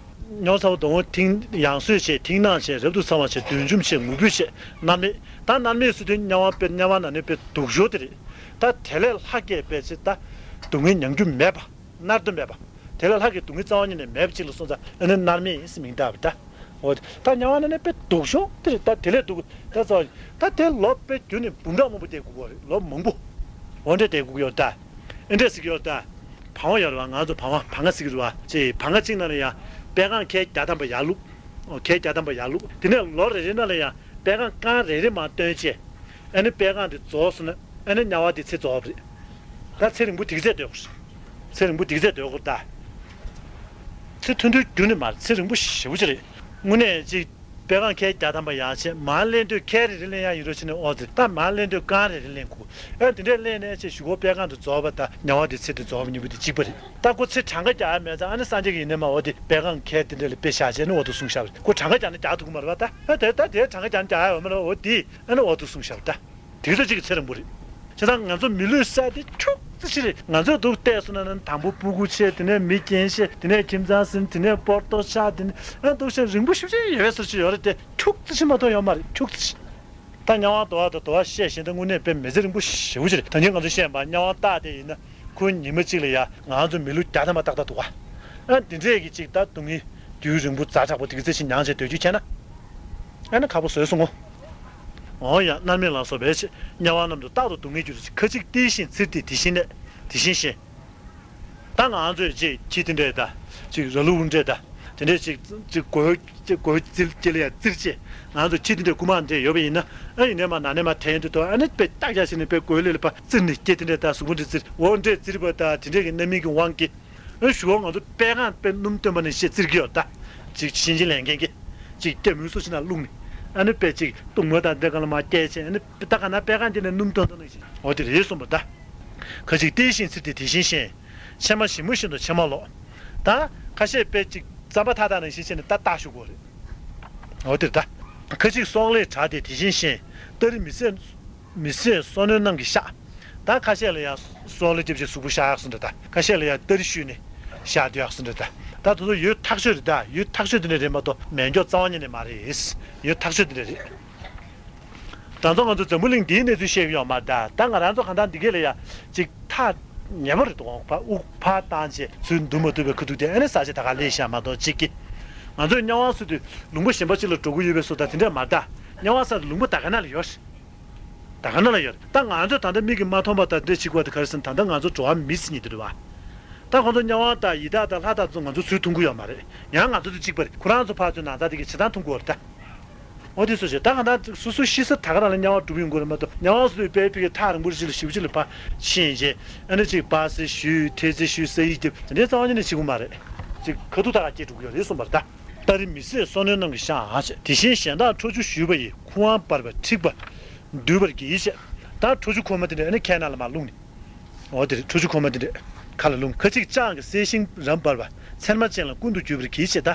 དམྱལ་བ་ཚ་བོ་སྡོང་བོ་ཐིག་ཡང་སོས་བྱས་ཐིག་ནག་བྱས་རབ་ཏུ་ཚ་བ་བྱས་བདུད་འཇོམས་བྱས་ངུ་འབོད་བྱས་མནར་མེད་ད་མནར་མེད་ཟེར་དུས་དམྱལ་བ་དཔེ་དམྱལ་བ་ན་ནི་དཔེ་སྡུག་ཤོས་དེ་རེད། ད་དེ་ལས་ལྷག་གི་དཔེ་ཆ་ད་སྡུག་བསྔལ་མྱང་རྒྱུ་མེད་པ། མནར་དུ་མེད་པ། དེ་ལས་ལྷག་གི་སྡུག་བསྔལ་རྩ་བ་ཉིད་ནས་མེད་པ་ཅིག་ལ་སོང་ཙང་ཨ་ནི་མནར་མེད་ཟེར་མིང་བཏགས་པ་ད། འོ་ད་དམྱལ་བ་ན་ནི་དཔེ་སྡུག་ཤོས་དེ་རེད་ད་དེ་ལས་སྡུག་ད་ཚོ་ད་དེ་ལོ་དཔེ་རྒྱུན་ནས་འབུམ་ཕྲག་མང་པོ་བསྡད་དགོས་ཀྱི་རེད་ལོ་མང་པོ། འོ་འདྲས་བསྡད་དགོས་ཀྱི་ཡོད་ད། ཨེ་འདྲས་ཟེར་གྱི་ཡོད་ད། བང་བ་ཡོད་རེད་བ་ང་ཚོ་བང་བ་བང་ང་ཟེར་གྱི་རེད་བ་ཅེ་བང་ང་གཅིག་ནང་ལ་ཡང་པད་ཁང་ཁལ་བརྒྱ་ཐམ་པ་ཡར་བླུགས། ཨོ་ཁལ་བརྒྱ་ཐམ་པ་ཡར་བླུགས་དེ་ནས་ལོ་རེ་རེ་ནང་ལ་ཡང་པད་ཁང་རྐང་རེ་རེ་མར་བཏོན་བྱས། ཨ་ནི་པད་ཁང་དེ་རྫོགས་སོང་ན་ཨ་ནི་དམྱལ་བ་དེ་ཚེ་རྫོགས་པ་རེད། ད་ཚེ་རིང་པོ་དེ་ག་ཚད་སྡོད་དགོས། ཚེ་རིང་པོ་དེ་ག་ཚད་སྡོད་དགོས་ད། ཚེ་ཐུང་ཐུང་རྒྱུན་ནས་མ་རེད་ཚེ་རིང་པོ་ཞེ་པོ་ཅིག་རེད། དངོས་གནས་ཅིག་པད་ཁང་ཁལ་བརྒྱ་ཐམ་པ་ཡར་བྱས་མར་ལེན་དུས་ཁལ་རེ་རེ་ལེན་ཡག་ཡིན་རོགས་བྱས་ནས་ཨོ་ཙི་ད་མར་ལེན་དུས་རྐང་རེ་རེ་ལེན་དགོས། ཨ་དེ་འདྲས་ལེན་ནས་ཅིག་གཞུག་གུ་པད་ཁང་དུ་རྫོགས་པ་དང་དམྱལ་བ་དེ་ཚེ་དུ་རྫོགས་པ་གཉིས་པོ་དེ་གཅིག་པ་རེད། ད་ཁོ་ཚེ་གྲངས་ཀ་རྒྱག་ཡག་མེད་ཙང་ཨ་ནི་སངས་རྒྱས་ཀྱི་ཡིན་ནའི་མ་འོ་དེ་པད་ཁང་ཁལ་དེ་འདྲས་ལ་དཔེ་བཞག་བྱས་ནི་འོ་དུ་གསུངས་བཞག་པ་རེད། ཁོ་གྲངས་ཀ་རྒྱག་ན་རྒྱག་ཐུབ་ཀྱི་མ་རེད་བ་ད། ཨ་དེ་ད་དེ་གྲངས་ཀ་རྒྱག་ན་རྒྱག་ཡག་ཡོད་མ་རེད་བ་འོ་དེ་ཨ་ནི་འོ་དུ་གསུངས་བཞག་པ་རེད་ད། དེ་ཚོ་གཅིག་གི་ཚེ་རིང་པོ་རེད། བྱས་ཙང་ང་ཚོ་མི་ལུས་བསགས་དེ་ཁྱུག་ཙི་ཞིག་རེད། ང་ཚོས་འདུག་བལྟས་སོང་ན་ནི་དང་པོ་སྤུ་གུ་ཆེ་དེ་ནས་མི་རྒན་ཤེས་དེ་ནས་ཁྱིམ་ཚང་ཟིན་དེ་ནས་སྤོར་ཏོ་ཆགས་དེ་ནས་ཨ་འདུག་ཞིག་རིང་པོ་ཞིག་ཞིག་ཡོད་པའི་ཟུར་ཞིག་ཡོད་རེད་དེ་ཁྱུག་ཙི་ཞིག་མ་གཏོགས་ཡོད་མ་རེད་ཁྱུག་ཙི་ཞིག་ད་དམྱལ་བ་འདུལ་བ་དང་འདུལ་བ་བཤད་བཞིན་དུ་དངོས་གནས་དཔེ་མི་ཚེ་རིང་པོ་ཞེ་པོ་ཅིག་རེད། ད་ངས་ང་ཚོ་བཤད་པ་དམྱལ་བ་རྟགས་དེ་ཡིན་ན་ཁོའི་ཉི་མ་གཅིག་ལ་ཡ་ང་ཚོ་མི་ལོ་བརྒྱ་ཐམ་པ་ཏག་ཏག་འདུག་ག་ཨ་འདི་འདྲས་ཀྱི་ཅིག་ད་སྡུག་བསྔལ་དུས་རིང་པོ་ཛ་དྲག་པོ་དེ་ག་ཚོད་ཅིག་མྱངས་བྱས་སྡོད་རྒྱུ་བྱས་ན། ཨ་ནི་ཁག་པོ་བཟོས་སོང་ངོ་། འོ་ཡ་མནར་མེད་ལ་སོགས་པའི་ཆེ་དམྱལ་བ་རྣམས་སུ་རྟག་ཏུ་སྡུག་བསྔལ་གྱུར་ཅིག་ཁ་ཅིག་བརྟས་ཤིང་ཚིར་ཏེ་དེ་བཞིན་གནས་དེ་བཞིན་གཤེགས། ད་ང་ཚོས་ཅིག་ཁྱི་དེ་འདྲས་ད་ཅིག་ར་ལུག་འདྲས་ད་དེ་འདྲས་ཅིག་ཅིག་གོས་ཅིག་གོས་བཙིར་ཅིག་ལ་ཡ་བཙིར་ཅེ་ང་ཚོ་ཁྱི་དེ་འདྲས་རྐུ་མ་འདྲས་ཡོད་པ་ཡིན་ན་ཨ་ཡིན་ནས་མ་ན་ནས་མ་ཐལ་ཡོང་དུས་ད་ཨ་ནི་དཔེ་རྟགས་རྒྱག་བྱས་ནས་དཔེ་གོས་ལེ་ལ་ཕར་བཙིར་ནས་སྐྱེ་དེ་འདྲས་ད་གཟུགས་པོ་འདྲས་བཙིར་འོ་འདྲས་བཙིར་བ་ད་དེ་འདྲས་ཀྱི་རྣམ་སྨིན་གྱི་དབང་གིས། ཨ་ཞུ་བ་ང་ཚོ་པད་ཁང་དཔེ་སྣུམ་བཏོན་པ་ནས་ཤེས་བཙིར་གྱི་ཡོད་ད། ཅིག་གཤིན་རྗེ་ལས་མཁན་གྱིས་ཅིག་སྐྱ་མུན་སོ་ཆེ་ན་བླུགས་ནས་ཨ་ནི་དཔེ་ཅིག་གཏུམ་མོ་དང་འདྲ་ག་ལ་མ་སྐྱེས་ཆེ་ཨ་ནི་ད་ག་ན་པད་ཁང་དེ་ནས་སྣུམ་བཏོན་བཏོན་ནས་ཤེས་འོ་དེ་རེད་གསུངས་པ་ད། ཁ་ཅིག་བརྟས་ཤིང་ཚིར་ཏེ་དེ་བཞིན་གཤེགས། ཕྱེ་མ་ཞིམ་པོ་བཞིན་དུ་ཕྱེ་མ་ལོག་ད་ཁ་ཤས་དཔེ་ཅིག་རྩམ་པ་ཐག་ཐག་ནང་བཞིན་བྱས་ནས་ད་ལྟ་ཞུ་དགོས་རེད། འོ་དེ་རེད་ད། ཁ་ཅིག་སོག་ལེས་བྲགས་ཏེ་དེ་བཞིན་གཤེགས། སྟ་རེ་མི་བཟད། མི་བཟད་སོ་ནོན་རྣམས་ཀྱིས་གཤགས། ད་ཁ་ཤས་ལ་ཡང་སོག་ལེ་རྒྱབ་ཅིག་གཟུགས་པོ་གཤགས་ཡག་སོང་འདྲ་ད། ཁ་ཤས་ལ་ཡང་སྟ་རེ་བཤུས་ནས་གཤགས་སྡོད་ཡག་སོང་འདྲ་ད། ད་དེ་ཚོ་ཡོད་ཐག་ཆོད་རེད་ད། ཡོད་ཐག་ཆོད་དེ་འདྲ་རེད་མ་གཏོགས་མེད་མགྱོགས་རྩ་བ་ཉིད་ནས་མ་རེད། ཡོད་ཐག་ཆོད་དེ་འདྲ་རེད། ད་ཚོ་ང་ཚོ་འཛམ་བུ་གླིང་འདིའི་གནས་ཚུལ་བཤད་ཀྱི་ཡོད་མ་རེད་ད། ད་ང་རང་ཚོ་གང་ལྟར་འདི་གས་ལ་ཡང་ཅིག་ཐག་ཉེ་པོ་རེད་འདུག་ཕ་དབུགས་ཕར་བཏང་བྱས་ཚུར་འདུག་མ་ཐུབ་པའི་ཁ་ཐུག་དེ་ཨ་ནི་ས་ཆ་ད་ག་ལས་བཞག་མ་གཏོགས་གཅིག་གི། ང་ཚོས་དམྱལ་བ་ཟེར་དུས་ལུང་པ་གཞན་པ་ཅིག་ལ་འགྲོ་གི་ཡོད་པའི་བཟོ་ལྟ་དེ་འདྲ་མ་རེད་ད། དམྱལ་བ་ཟེར་དུས་ལུང་པ་ད་ག་ན་ལ་ཡོད་རེད། ད་ག་ན་ལ་ཡོད་རེད། ད་ང་ཚོས་ད་ལྟ་མིག་གིས་མ་མཐོང་བ་དང་འདྲ་བྱེད་དགོས་པ་དེ་ག་རེ་ཟེར་ན་ད་ལྟ་ང་ཚོ་འགྲོ་བ་མི་ཟེར་མཁན་དེ་རེད་བ། ད་ཁོང་ཚོ་དམྱལ་བ་དང་ཡི་དྭགས་དང་ལྷ་དང་ཚོ་ང་ཚོ་ཚུར་མཐོང་གི་ཡོད་མ་རེད། ཡང་ང་ཚོ་དང་གཅིག་པ་རེད། ཁོ་རང་ཚོ་ཕར་ཚུར་ནང་ཚ་དེ་གི་བྱེད་སྟངས་མཐོང་གི་ཡོད་རེད་ད། འོ་དེ་སོ་ཞེས་ད་གང་ལྟར་སོ་སོ་ཤི་ས་ད་ག་རང་ལ་དམྱལ་བ་སྒྲུབ་ཡོང་དགོས་རེད་མ་གཏོགས། དམྱལ་བ་སུ་དཔེ་ཕི་གི་ཐག་རིང་པོ་ཞིག་ལ་ཞིབ་ཅིག་ལ་ཕར་ཕྱིན་རྗེས་ཨ་ནི་ཅིག་པ་སེ་ཞུས་ཐེ་ཚེ་ཞུས་ས་ཡིག་རྒྱབ་དེ་འདྲའི་རྩ་བ་ཉིད་ནས་བྱེད་དགོས་མ་རེད། ཅིག་ཁ་ཐུག་ཐག་སྐྱེས་འགྲོ་གི་ཡོད་རེད་གསུངས་པ་རེད་ད། ཏཱ་རེ་མི་བཟད་བསོད་ནམས་རྣམས་ཀྱིས་བཤགས་ཞེས། དེ་བཞིན་གཞན་དག་ཁྲོ་ཆུ་བཞུས་པ་ཡིས། ཁུ་དབང་འབར་བ་འཁྲིགས་པ་འདུལ་བར་བགྱི་ཞེས། ད་ཁྲོ་ཆུ་ཁོལ་མ་དེ་འདྲ་ཨ་ནི་ཁའི་ནང་ལ་མར་བླུགས་ནས། འོ་དེ་རེད། ཁྲོ་ཆུ་ཁོལ་མ་དེ་འདྲ་ཁ་ལ་བླུགས། ཁ་ཅིག་ལྕགས་ཀྱི་གསལ་ཤིང་རབ་འབར་བ། ཚེར་མ་ཅན་ལ་ཀུན་ཏུ་གྱུར་པར་བགྱི་ཞེས་ད།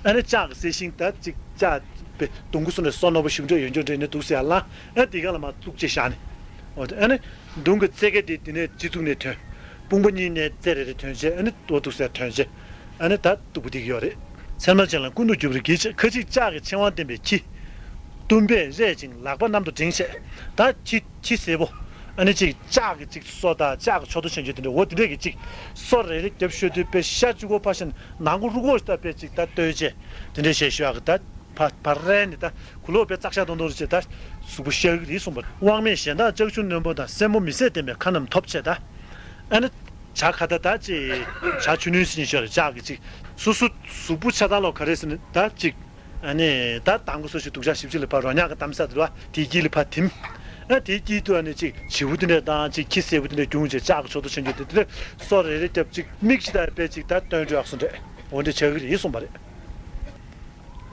ཨ་ནི་ལྕགས་ཀྱི་གསལ་ཤིང་ད་ཅིག་ལྕགས་པའི་སྡོང་པོ་སོ་ནས་སོ་ནོར་བུ་ཞིམ་འདྲ་ཡོད་འཇོག་འདྲ་ནས་འདུག་ཟེར་ཡ་ལ་ཨ་དེ་ག་ལ་མར་བླུགས་བྱས་བཞག་ནས། འོ་དེ་ཨ་ནི་མདུང་གི་རྩེ་ག་དེ་དེ་ནས་སྤྱི་གཙུག་ནས་ཐོན། དཔུང་པ་གཉིས་ནས་རྩེ་རེ་རེ་ཐོན་བྱས་ཨ་ནི་འོ་འདུག་ཟེར་ཐོན་བྱས། ཨ་ནི་ད་སྟུག་པོ་འདི་གི་ཡོད་རེད། ཚེར་མ་ཅན་ལ་ཀུན་ཏུ་གྱུར་པར་བགྱི་ཞེས། ཁ་ཅིག་ལྕགས་ཀྱི་ཕྱེ་དབང་བསྟན་པའི་ཁྱི། གཏུམ་པས་རེག་ཅིང་ལག་པ་རྣམ་དུ་བསྒྲེང་བྱས། ད་ཁྱི་ཁྱི་སེར་པོ། ཨ་ནི་ཅིག་ལྕགས་ཀྱི་ཅིག་སོ་དང་ལྕགས་ཀྱི་མཆུ་ཏོ་ཆེན་ཆུང་དེ་འདྲ་འོ་དེ་འདྲས་ཀྱི་ཅིག་སོ་རེ་རེ་རྒྱབ་ཤོད་དུས་དཔེ་ཤ་གཅིག་པོ་ཕར་ཕྱིན་ནང་ཁུག་རུ་ཁུག་ཞིག་ད་དཔེ་ཅིག་ད་ལྟོས་བྱས་དེ་འདྲས་བྱས་ཤོད་ཡག་གི་ད་ཕ་ཕ་རན་ནི་ད་གུ་ལོག་དཔེ་ཙག་ཤ་དོང་དོང་རེ་བྱས་ད་གཟུགས་པོ་ཤ་གི་རེད་གསུངས་པ། དབང་མེད་གཞན་དག་ལྕགས་ཀྱུ་རྣོན་པོ་དང་སེན་མོ་མི་བཟད་ལྡན་པའི་ཁ་རྣམས་ཐོབ་བྱས་ད། ཨ་ནི། བྱ་ཁ་ད་ད་ཅི། བྱ་ཆུ་ནུས་སྲིན་ཤོར་ལྕགས་ཀྱི་ཅིག་སོ་སོ་གཟུགས་པོ་ཆ་ཚང་ལོ་ག་རེ་ཟེར་ན་ད་ཅིག་ཨ་ནི་ད་དང་པོ་སོ་ཞིག་དུག་ཆ་ཞིབ་ཅིག་ལ་ཕར་རོ་ཉག་གི་གཏམ་ས་དུ་བ་དེའི་དཀྱིལ་ལ་ཕར་ཐིམ། ཨ་དེའི་དཀྱིལ་དུ་ཨ་ནི་ཅིག་བྱིའུ་དེ་འདྲ་དང་ཅིག་ཁྱི་སེར་པོ་དེ་འདྲ་རྒྱུང་བྱས་ལྕགས་ཀྱི་མཆུ་ཏོ་ཆེན་ཆུང་དེ་དེ་འདྲ་སོ་རེ་རེ་རྒྱབ་ཅིག་མིག་ཅིག་ད་དཔེ་ཅིག་ད་སྟོན་འགྲོ་ཡག་སོ་འདྲ་འོ་འདྲ་ཆགས་ཀྱི་རེད་གསུངས་པ་རེད།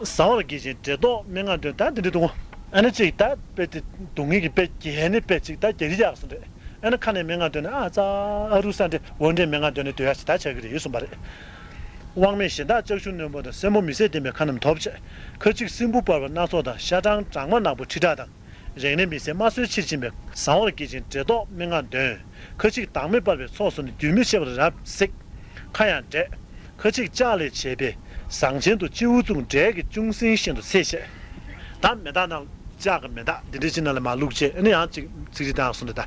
བཟང་བར་བགྱིད་ཅིང་འགྲེ་ལྡོག་སྨྲེ་སྔགས་འདོན་ད་འདི་འདྲ་འདུག་ཨ་ནི་ཅིག་ད་དཔེ་དེ་སྡུག་བསྔལ་གྱི་དཔེ་རྒྱན་ནི་དཔེ་ཅིག་ད་རྒྱ་རི་རྒྱག་སོ་འདྲ། ཨ་ནི་ཁ་ནས་སྨྲེ་སྔགས་འདོན་ནས་ཨ་ཙ་ཨ་རུ་ས་འདྲེ་འོ་འདྲས་སྨྲེ་སྔགས་འདོན་ནས་སྡོད་ཡ་ཞིག་ད་ཆགས་ཀྱི་རེད་གསུངས་པ་རེད། དབང་མེད་གཞན་དག་ལྕགས་ཀྱུ་རྣོན་པོ་དང་སེན་མོ་མི་བཟད་ལྡན་པའི་ཁ་རྣམས་ཐོབ་བྱས། ཁ་ཅིག་སྲིན་བུ་འབར་བ་སྣ་ཚོགས་དང་ཤ་སྦྲང་སྦྲང་མ་ནག་པོ་ཁྲི་ཕྲག་དང་། རེག་ནས་མི་བཟད་དམར་སོལ་ཕྱིར་ཕྱིན་པའི། བཟང་བར་བགྱིད་ཅིང་འགྲེ་ལྡོག་སྨྲེ་སྔགས་འདོན། ཁ་ཅིག་བདག་མེད་སྤར་བའི་ཚོགས་སུ་ནི་རྒྱུན་མི་ཆད་པར་རབ་གཟིགས། ཁ་ཡང་བགྲད། ཁ་ཅིག་ལྕགས་ལས་བྱས་པའི་ཟངས་ཆེན་དུ་སྤྱི་བོ་བཙུགས་འབྲས་ཀྱི་ཅུང་ཟད་བཞིན་དུ་འཚེད་བྱས། ད་མེ་སྟག་ནང་ལྕགས་ཀྱི་མེ་སྟག་འདི་འདྲའི་ཅིག་ནང་ལ་མར་བླུགས་བྱས་ཨ་ནི་ཡང་ཅིག་ཚིག་རིས་བཏང་སོང་འདི་ད།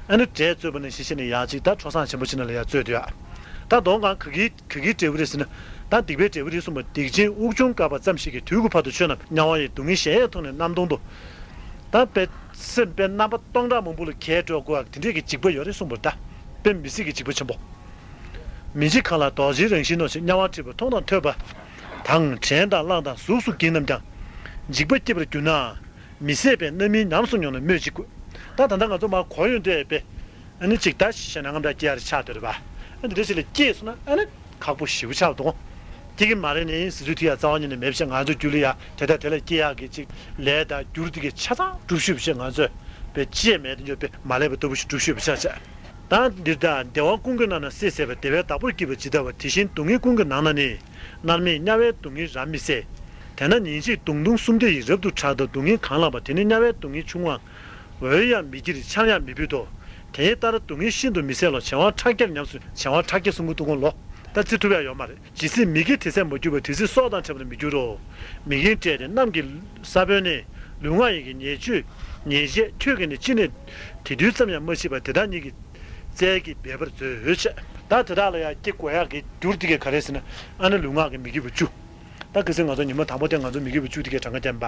ཨ་ནི་འབྲས་བཙོས་པ་ནང་བཞིན་བྱས་ནས་ཡང་ཅིག་ད་ཁྲོ་ཟངས་ཆེན་པོ་ཅིག་ནང་ལ་ཡང་བཙོས་འདུག་ཡ། ད་མདོ་སྒང་ག་གི་ག་གི་འབྲས་བུ་རེད་ཟེར་ན། ད་སྡིག་པའི་འབྲས་བུ་རེད་གསུངས་པ་སྡིག་ཅན་དབུགས་ཕྱུང་བཀག་པ་ཙམ་ཞིག་གིས་དུས་ཀྱི་བར་དུ་ཆོད་རྣམས་དམྱལ་བ་ཡི་སྡུག་བསྔལ་གཞལ་ཡས་མཐོང་ནས་རྣམ་སྟོང་དུ། ད་དཔེ་སེམས་དཔེ་རྣམ་པ་སྟོང་ཕྲག་མང་པོ་ལ་གས་སྤྲོད་དགོས་ཡག་དེ་འདྲས་ཀྱི་འཇིགས་པ་ཡོད་རེད་གསུངས་པ་རེད་ད། དཔེ་མི་སྲིད་ཀྱི་འཇིགས་པ་ཆེན་པོ། མི་འཇིགས་གང་ལ་རྡོ་རྗེའི་རང་བཞིན་ནོ་ཞེས་དམྱལ་བར་ཁྲིད་པ་མཐོང་དང་ཐོས་པ་དང་དྲན་དང་བླངས་དང་གཟུགས་སུ་བགྱིས་རྣམས་ཀྱང་། འཇིགས་པ་སྐྱེ་བར་གྱུར་ནའང་མི་བཟད་པའི་རྣམ་སྨིན་ཉམས་སུ་མྱོང་ན་སྨོས་ཅི་དགོས། ད་ད་ལྟ་ང་ཚོ་མར་གོ་ཡོང་དུས་པས། ཨ་ནི་ཅིག་ད་ཞེ་ན་རྔམ་དྲག་སྐྱེ་ཡ་རེ་ཆགས་སྡོད་རེད་པ། ཨ་འདི་འདྲ་ཞིག་ལ་སྐྱེས་སོང་ན་ཨ་ནི་ཁག་པོ་ཞེ་པོ་ཆགས་འདུག་སྐྱེ་གི་མ་རེད་ནས་ཟེར་དུས་དེ་ཡ་རྩ་བ་ཉིད་ནས་མེད་པ་བྱས་ང་ཚོ་རྒྱུད་ལ་ཡ་དེ་དང་དེ་ལ་སྐྱེ་ཡག་གི་ཅིག་ལས་དང་རྒྱུ་དེ་གི་ཆ་ཚང་སྒྲུབ་ཤུགས་བྱས་ང་ཚོས་པའི་སྐྱེས་མེད་དེ་འཇོག་པའི་མ་ལས་པ་ལྟ་བུ་ཞིག་སྒྲུབ་ཤུགས་བྱས་བྱས། ད་འདིར་ད་བདེ་བ་ཀུན་གྱི་ནང་ན་སྲིད་ཟད་པ་བདེ་བའི་བདག་པོར་བགྱིས་པ་ཇི་ལྟ་བ་དེ་བཞིན་སྡུག་བསྔལ་ཀུན་གྱི་ནང་ན་ནི། མནར་མེད་དམྱལ་བའི་སྡུག་བསྔལ་རབ་མི་བཟད། དེ་ན་ཉིན་གཅིག་མདུང་ཐུང་སུམ་བརྒྱ་ཡིས་རབ་ཏུ་བྲག་ལྟར་སྡུག་བསྔལ་གང་ལངས་པ་དེ་ནི་དམྱལ་བའི་སྡུག་བསྔལ་ཆུང་ངུའང་། འོལ་ཡང་མི་བགྱིར་ཆང་ཡང་མི་ཕུད་དོ། དེ་ལྟར་སྡུག་བསྔལ་ཤིན་ཏུ་མི་བཟད་ལོ། བྱེ་བ་ཕྲག་བརྒྱར་ཉམས་སུ་བྱེ་བ་ཕྲག་བརྒྱ་གསུང་གི་འདུག་གོ་ལོ། ད་རྩི་ཐུབ་ཡ་ཡོད་མ་རེད། ཇི་སྲིད་མི་དགེ་དེ་ཚད་མ་གྱུར་པ་དེ་སྲིད་སྲོག་དང་བྲལ་བར་མི་འགྱུར་རོ། མི་དགེ་བཀྲེས་ཏེ་རྣམས་ཀྱི་ས་བོན་ནི། ལུས་ངག་ཡིད་ཀྱི་ཉེས་སྤྱོད་ཉེས་བྱས་ཁྱོད་ཀྱིས་ནི་ཅི་ནས་དེ་དུས་ཙམ་ཡང་མ་མཆིས་པ་དེ་དག་ཉིད་ཀྱི་རྩལ་གྱིས་འབད་པར་མཛོད་ཅེས། ད་དེ་དག་ལ་ཡང་སྐྱེ་དགོས་ཡག་གི་རྒྱུ་དེ་གས་ག་རེ་ཟེར་ན་ཨ་ནི་ལུས་ངག་གི་མི་དགེ་བ་བཅུ། ད་གལ་སྲིད་ང་ཚོ་ཉི་མ་དང་པོ་དེ་ང་ཚོ་མི་དགེ་བ་བཅུ་དེ་གས་གྲངས་ཀ་བསྟན་པ།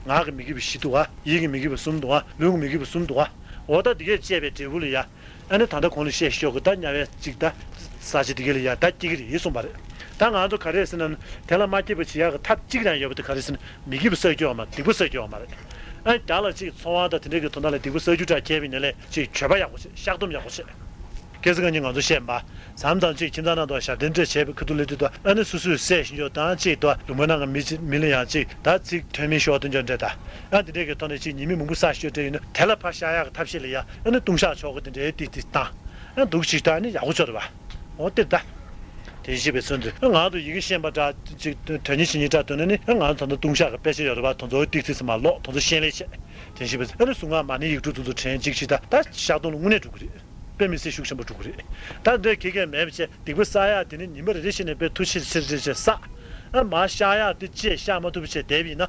ངག་གི་མི་དགེ་བ་བཞི་འདུག་ག་ཡིད་ཀྱི་མི་དགེ་བ་གསུམ་འདུག་ག་ལུས་ཀྱི་མི་དགེ་བ་གསུམ་འདུག་ག་འོ་ད་དེ་གས་བཅས་པའི་འབྲས་བུ་ལ་ཡ། ཨ་ནི་ད་ལྟ་གོང་ལ་བཤད་ཤོག་གི་ད་དམྱལ་བའི་གཅིག་ད། ས་ཆ་དེ་གས་ལ་ཡ་ད་སྐྱེ་གི་རེད་གསུངས་པ་རེད། ད་ང་ཚོ་ག་རེ་ཟེར་ན་དེ་ལ་མ་སྐྱེས་པ་བྱེད་ཡག་གི་ཐབས་གཅིག་རང་ཡོད་པ་དེ་ག་རེ་ཟེར་ན་མི་དགེ་བ་བསགས་རྒྱུ་ཡོད་མ་རེད། སྡིག་པ་བསགས་རྒྱུ་ཡོད་མ་རེད། ཨ་ནི་བདག་ལ་གཅིག་འཚོ་བ་དང་དེ་འདྲའི་གི་དོན་དག་ལ་སྡིག་པ་བསགས་རྒྱུ་འདྲ་མཁས་པའི་ནས་ལས་གཅིག་མཆོད་པ་ཡག་པོ་བྱེད། བཤགས་སྡོམ་ཡག་པོ་བྱེད། སྐལ་བཟང་ཁ་ཉིན་ང་ཚོ་བཤད་པ། མཚམས་མཚམས་གཅིག་ཁྱིམ་ཚང་ནང་དུ་ཞབས་བརྟན་འདྲ་བྱས་པའི་ཁ་ཐུག་ལས་དུས་དུ་ཨ་ནི་སོ་སོས་བསད་ཤིང་ཆོག་དང་གཅིག་ཏུ་ལུང་པ་ནང་གི་མི་གཅིག་མི་ལ་ཡང་གཅིག་ད་ཚིག་ཐོན་མི་ཤོག་དོན་ཆོག་འདྲ་ད། ཨ་དེ་འདྲས་ཀྱི་ཐོག་ནས་གཅིག་ཉེས་དམིགས་མང་པོ་བསགས་ཤོག་འདྲ་ཡིན་ན་དེ་ལ་ཕར་བཤགས་ཡག་གི་ཐབས་ཤེས་ལ་ཡ་ཨ་ནི་ལྟུང་བཤགས་ཆོག་གི་དེ་འདྲའི་ཏིག་ཏིག་བཏང་། ཨ་འདུག་ཅིག་ད་ཨ་ནི་ཡག་པོ་ཆོག་རེད་པ། འོ་དེ་ད། དེ་ཞེས་པའི་ཚུལ་དུ་ང་ཚོ་ཡི་གེ་ཤེས་པ་འདྲ་གཅིག་དོན་གཉིས་ཤེས་གཉིས་འདྲ་འདོད་ན་ནི་ང་ཚོ་ད་ལྟ་ལྟུང་བཤགས་ཀྱི་དཔེ་ཆ་ཡོད་རེད་པ། དེ་ཚོ་ཏིག་ཏིག་ཙམ་མར་ཀློག་དེ་ཚོ་ཤེས་ལེ་བྱེད། དེ་ཞེས་པའི་ཚུལ་ཨ་ནི་གཟུངས་སྔགས་མ་ཎི་ཡིག་དྲུག་དེ་ཚོ་དྲན་གཅིག་ཞིག་ད་ད་བཤགས་སྡོམ་ལ་དངོས་གནས་འགྲོ་གི་རེད། དཔེ་མི་སྲིད་ཤུགས་ཆེན་པོ་འགྲོ་གི་རེད། ད་འདྲ་གེ་གེ་མེད་པ་བྱས་སྡིག་པ་བསགས་ཡག་དེ་ནི་ཉི་མ་རེ་རེ་བཞིན་ནས་དཔེ་ཐུགས་ཆེར་ཆེར་ཆེར་ཆེར་བསགས། ཨ་མར་བཤགས་ཡག་དེ་བཅས་བཤགས་མ་ཐུབ་པ་བྱས་བསྡད་པ་ཡིན་ན།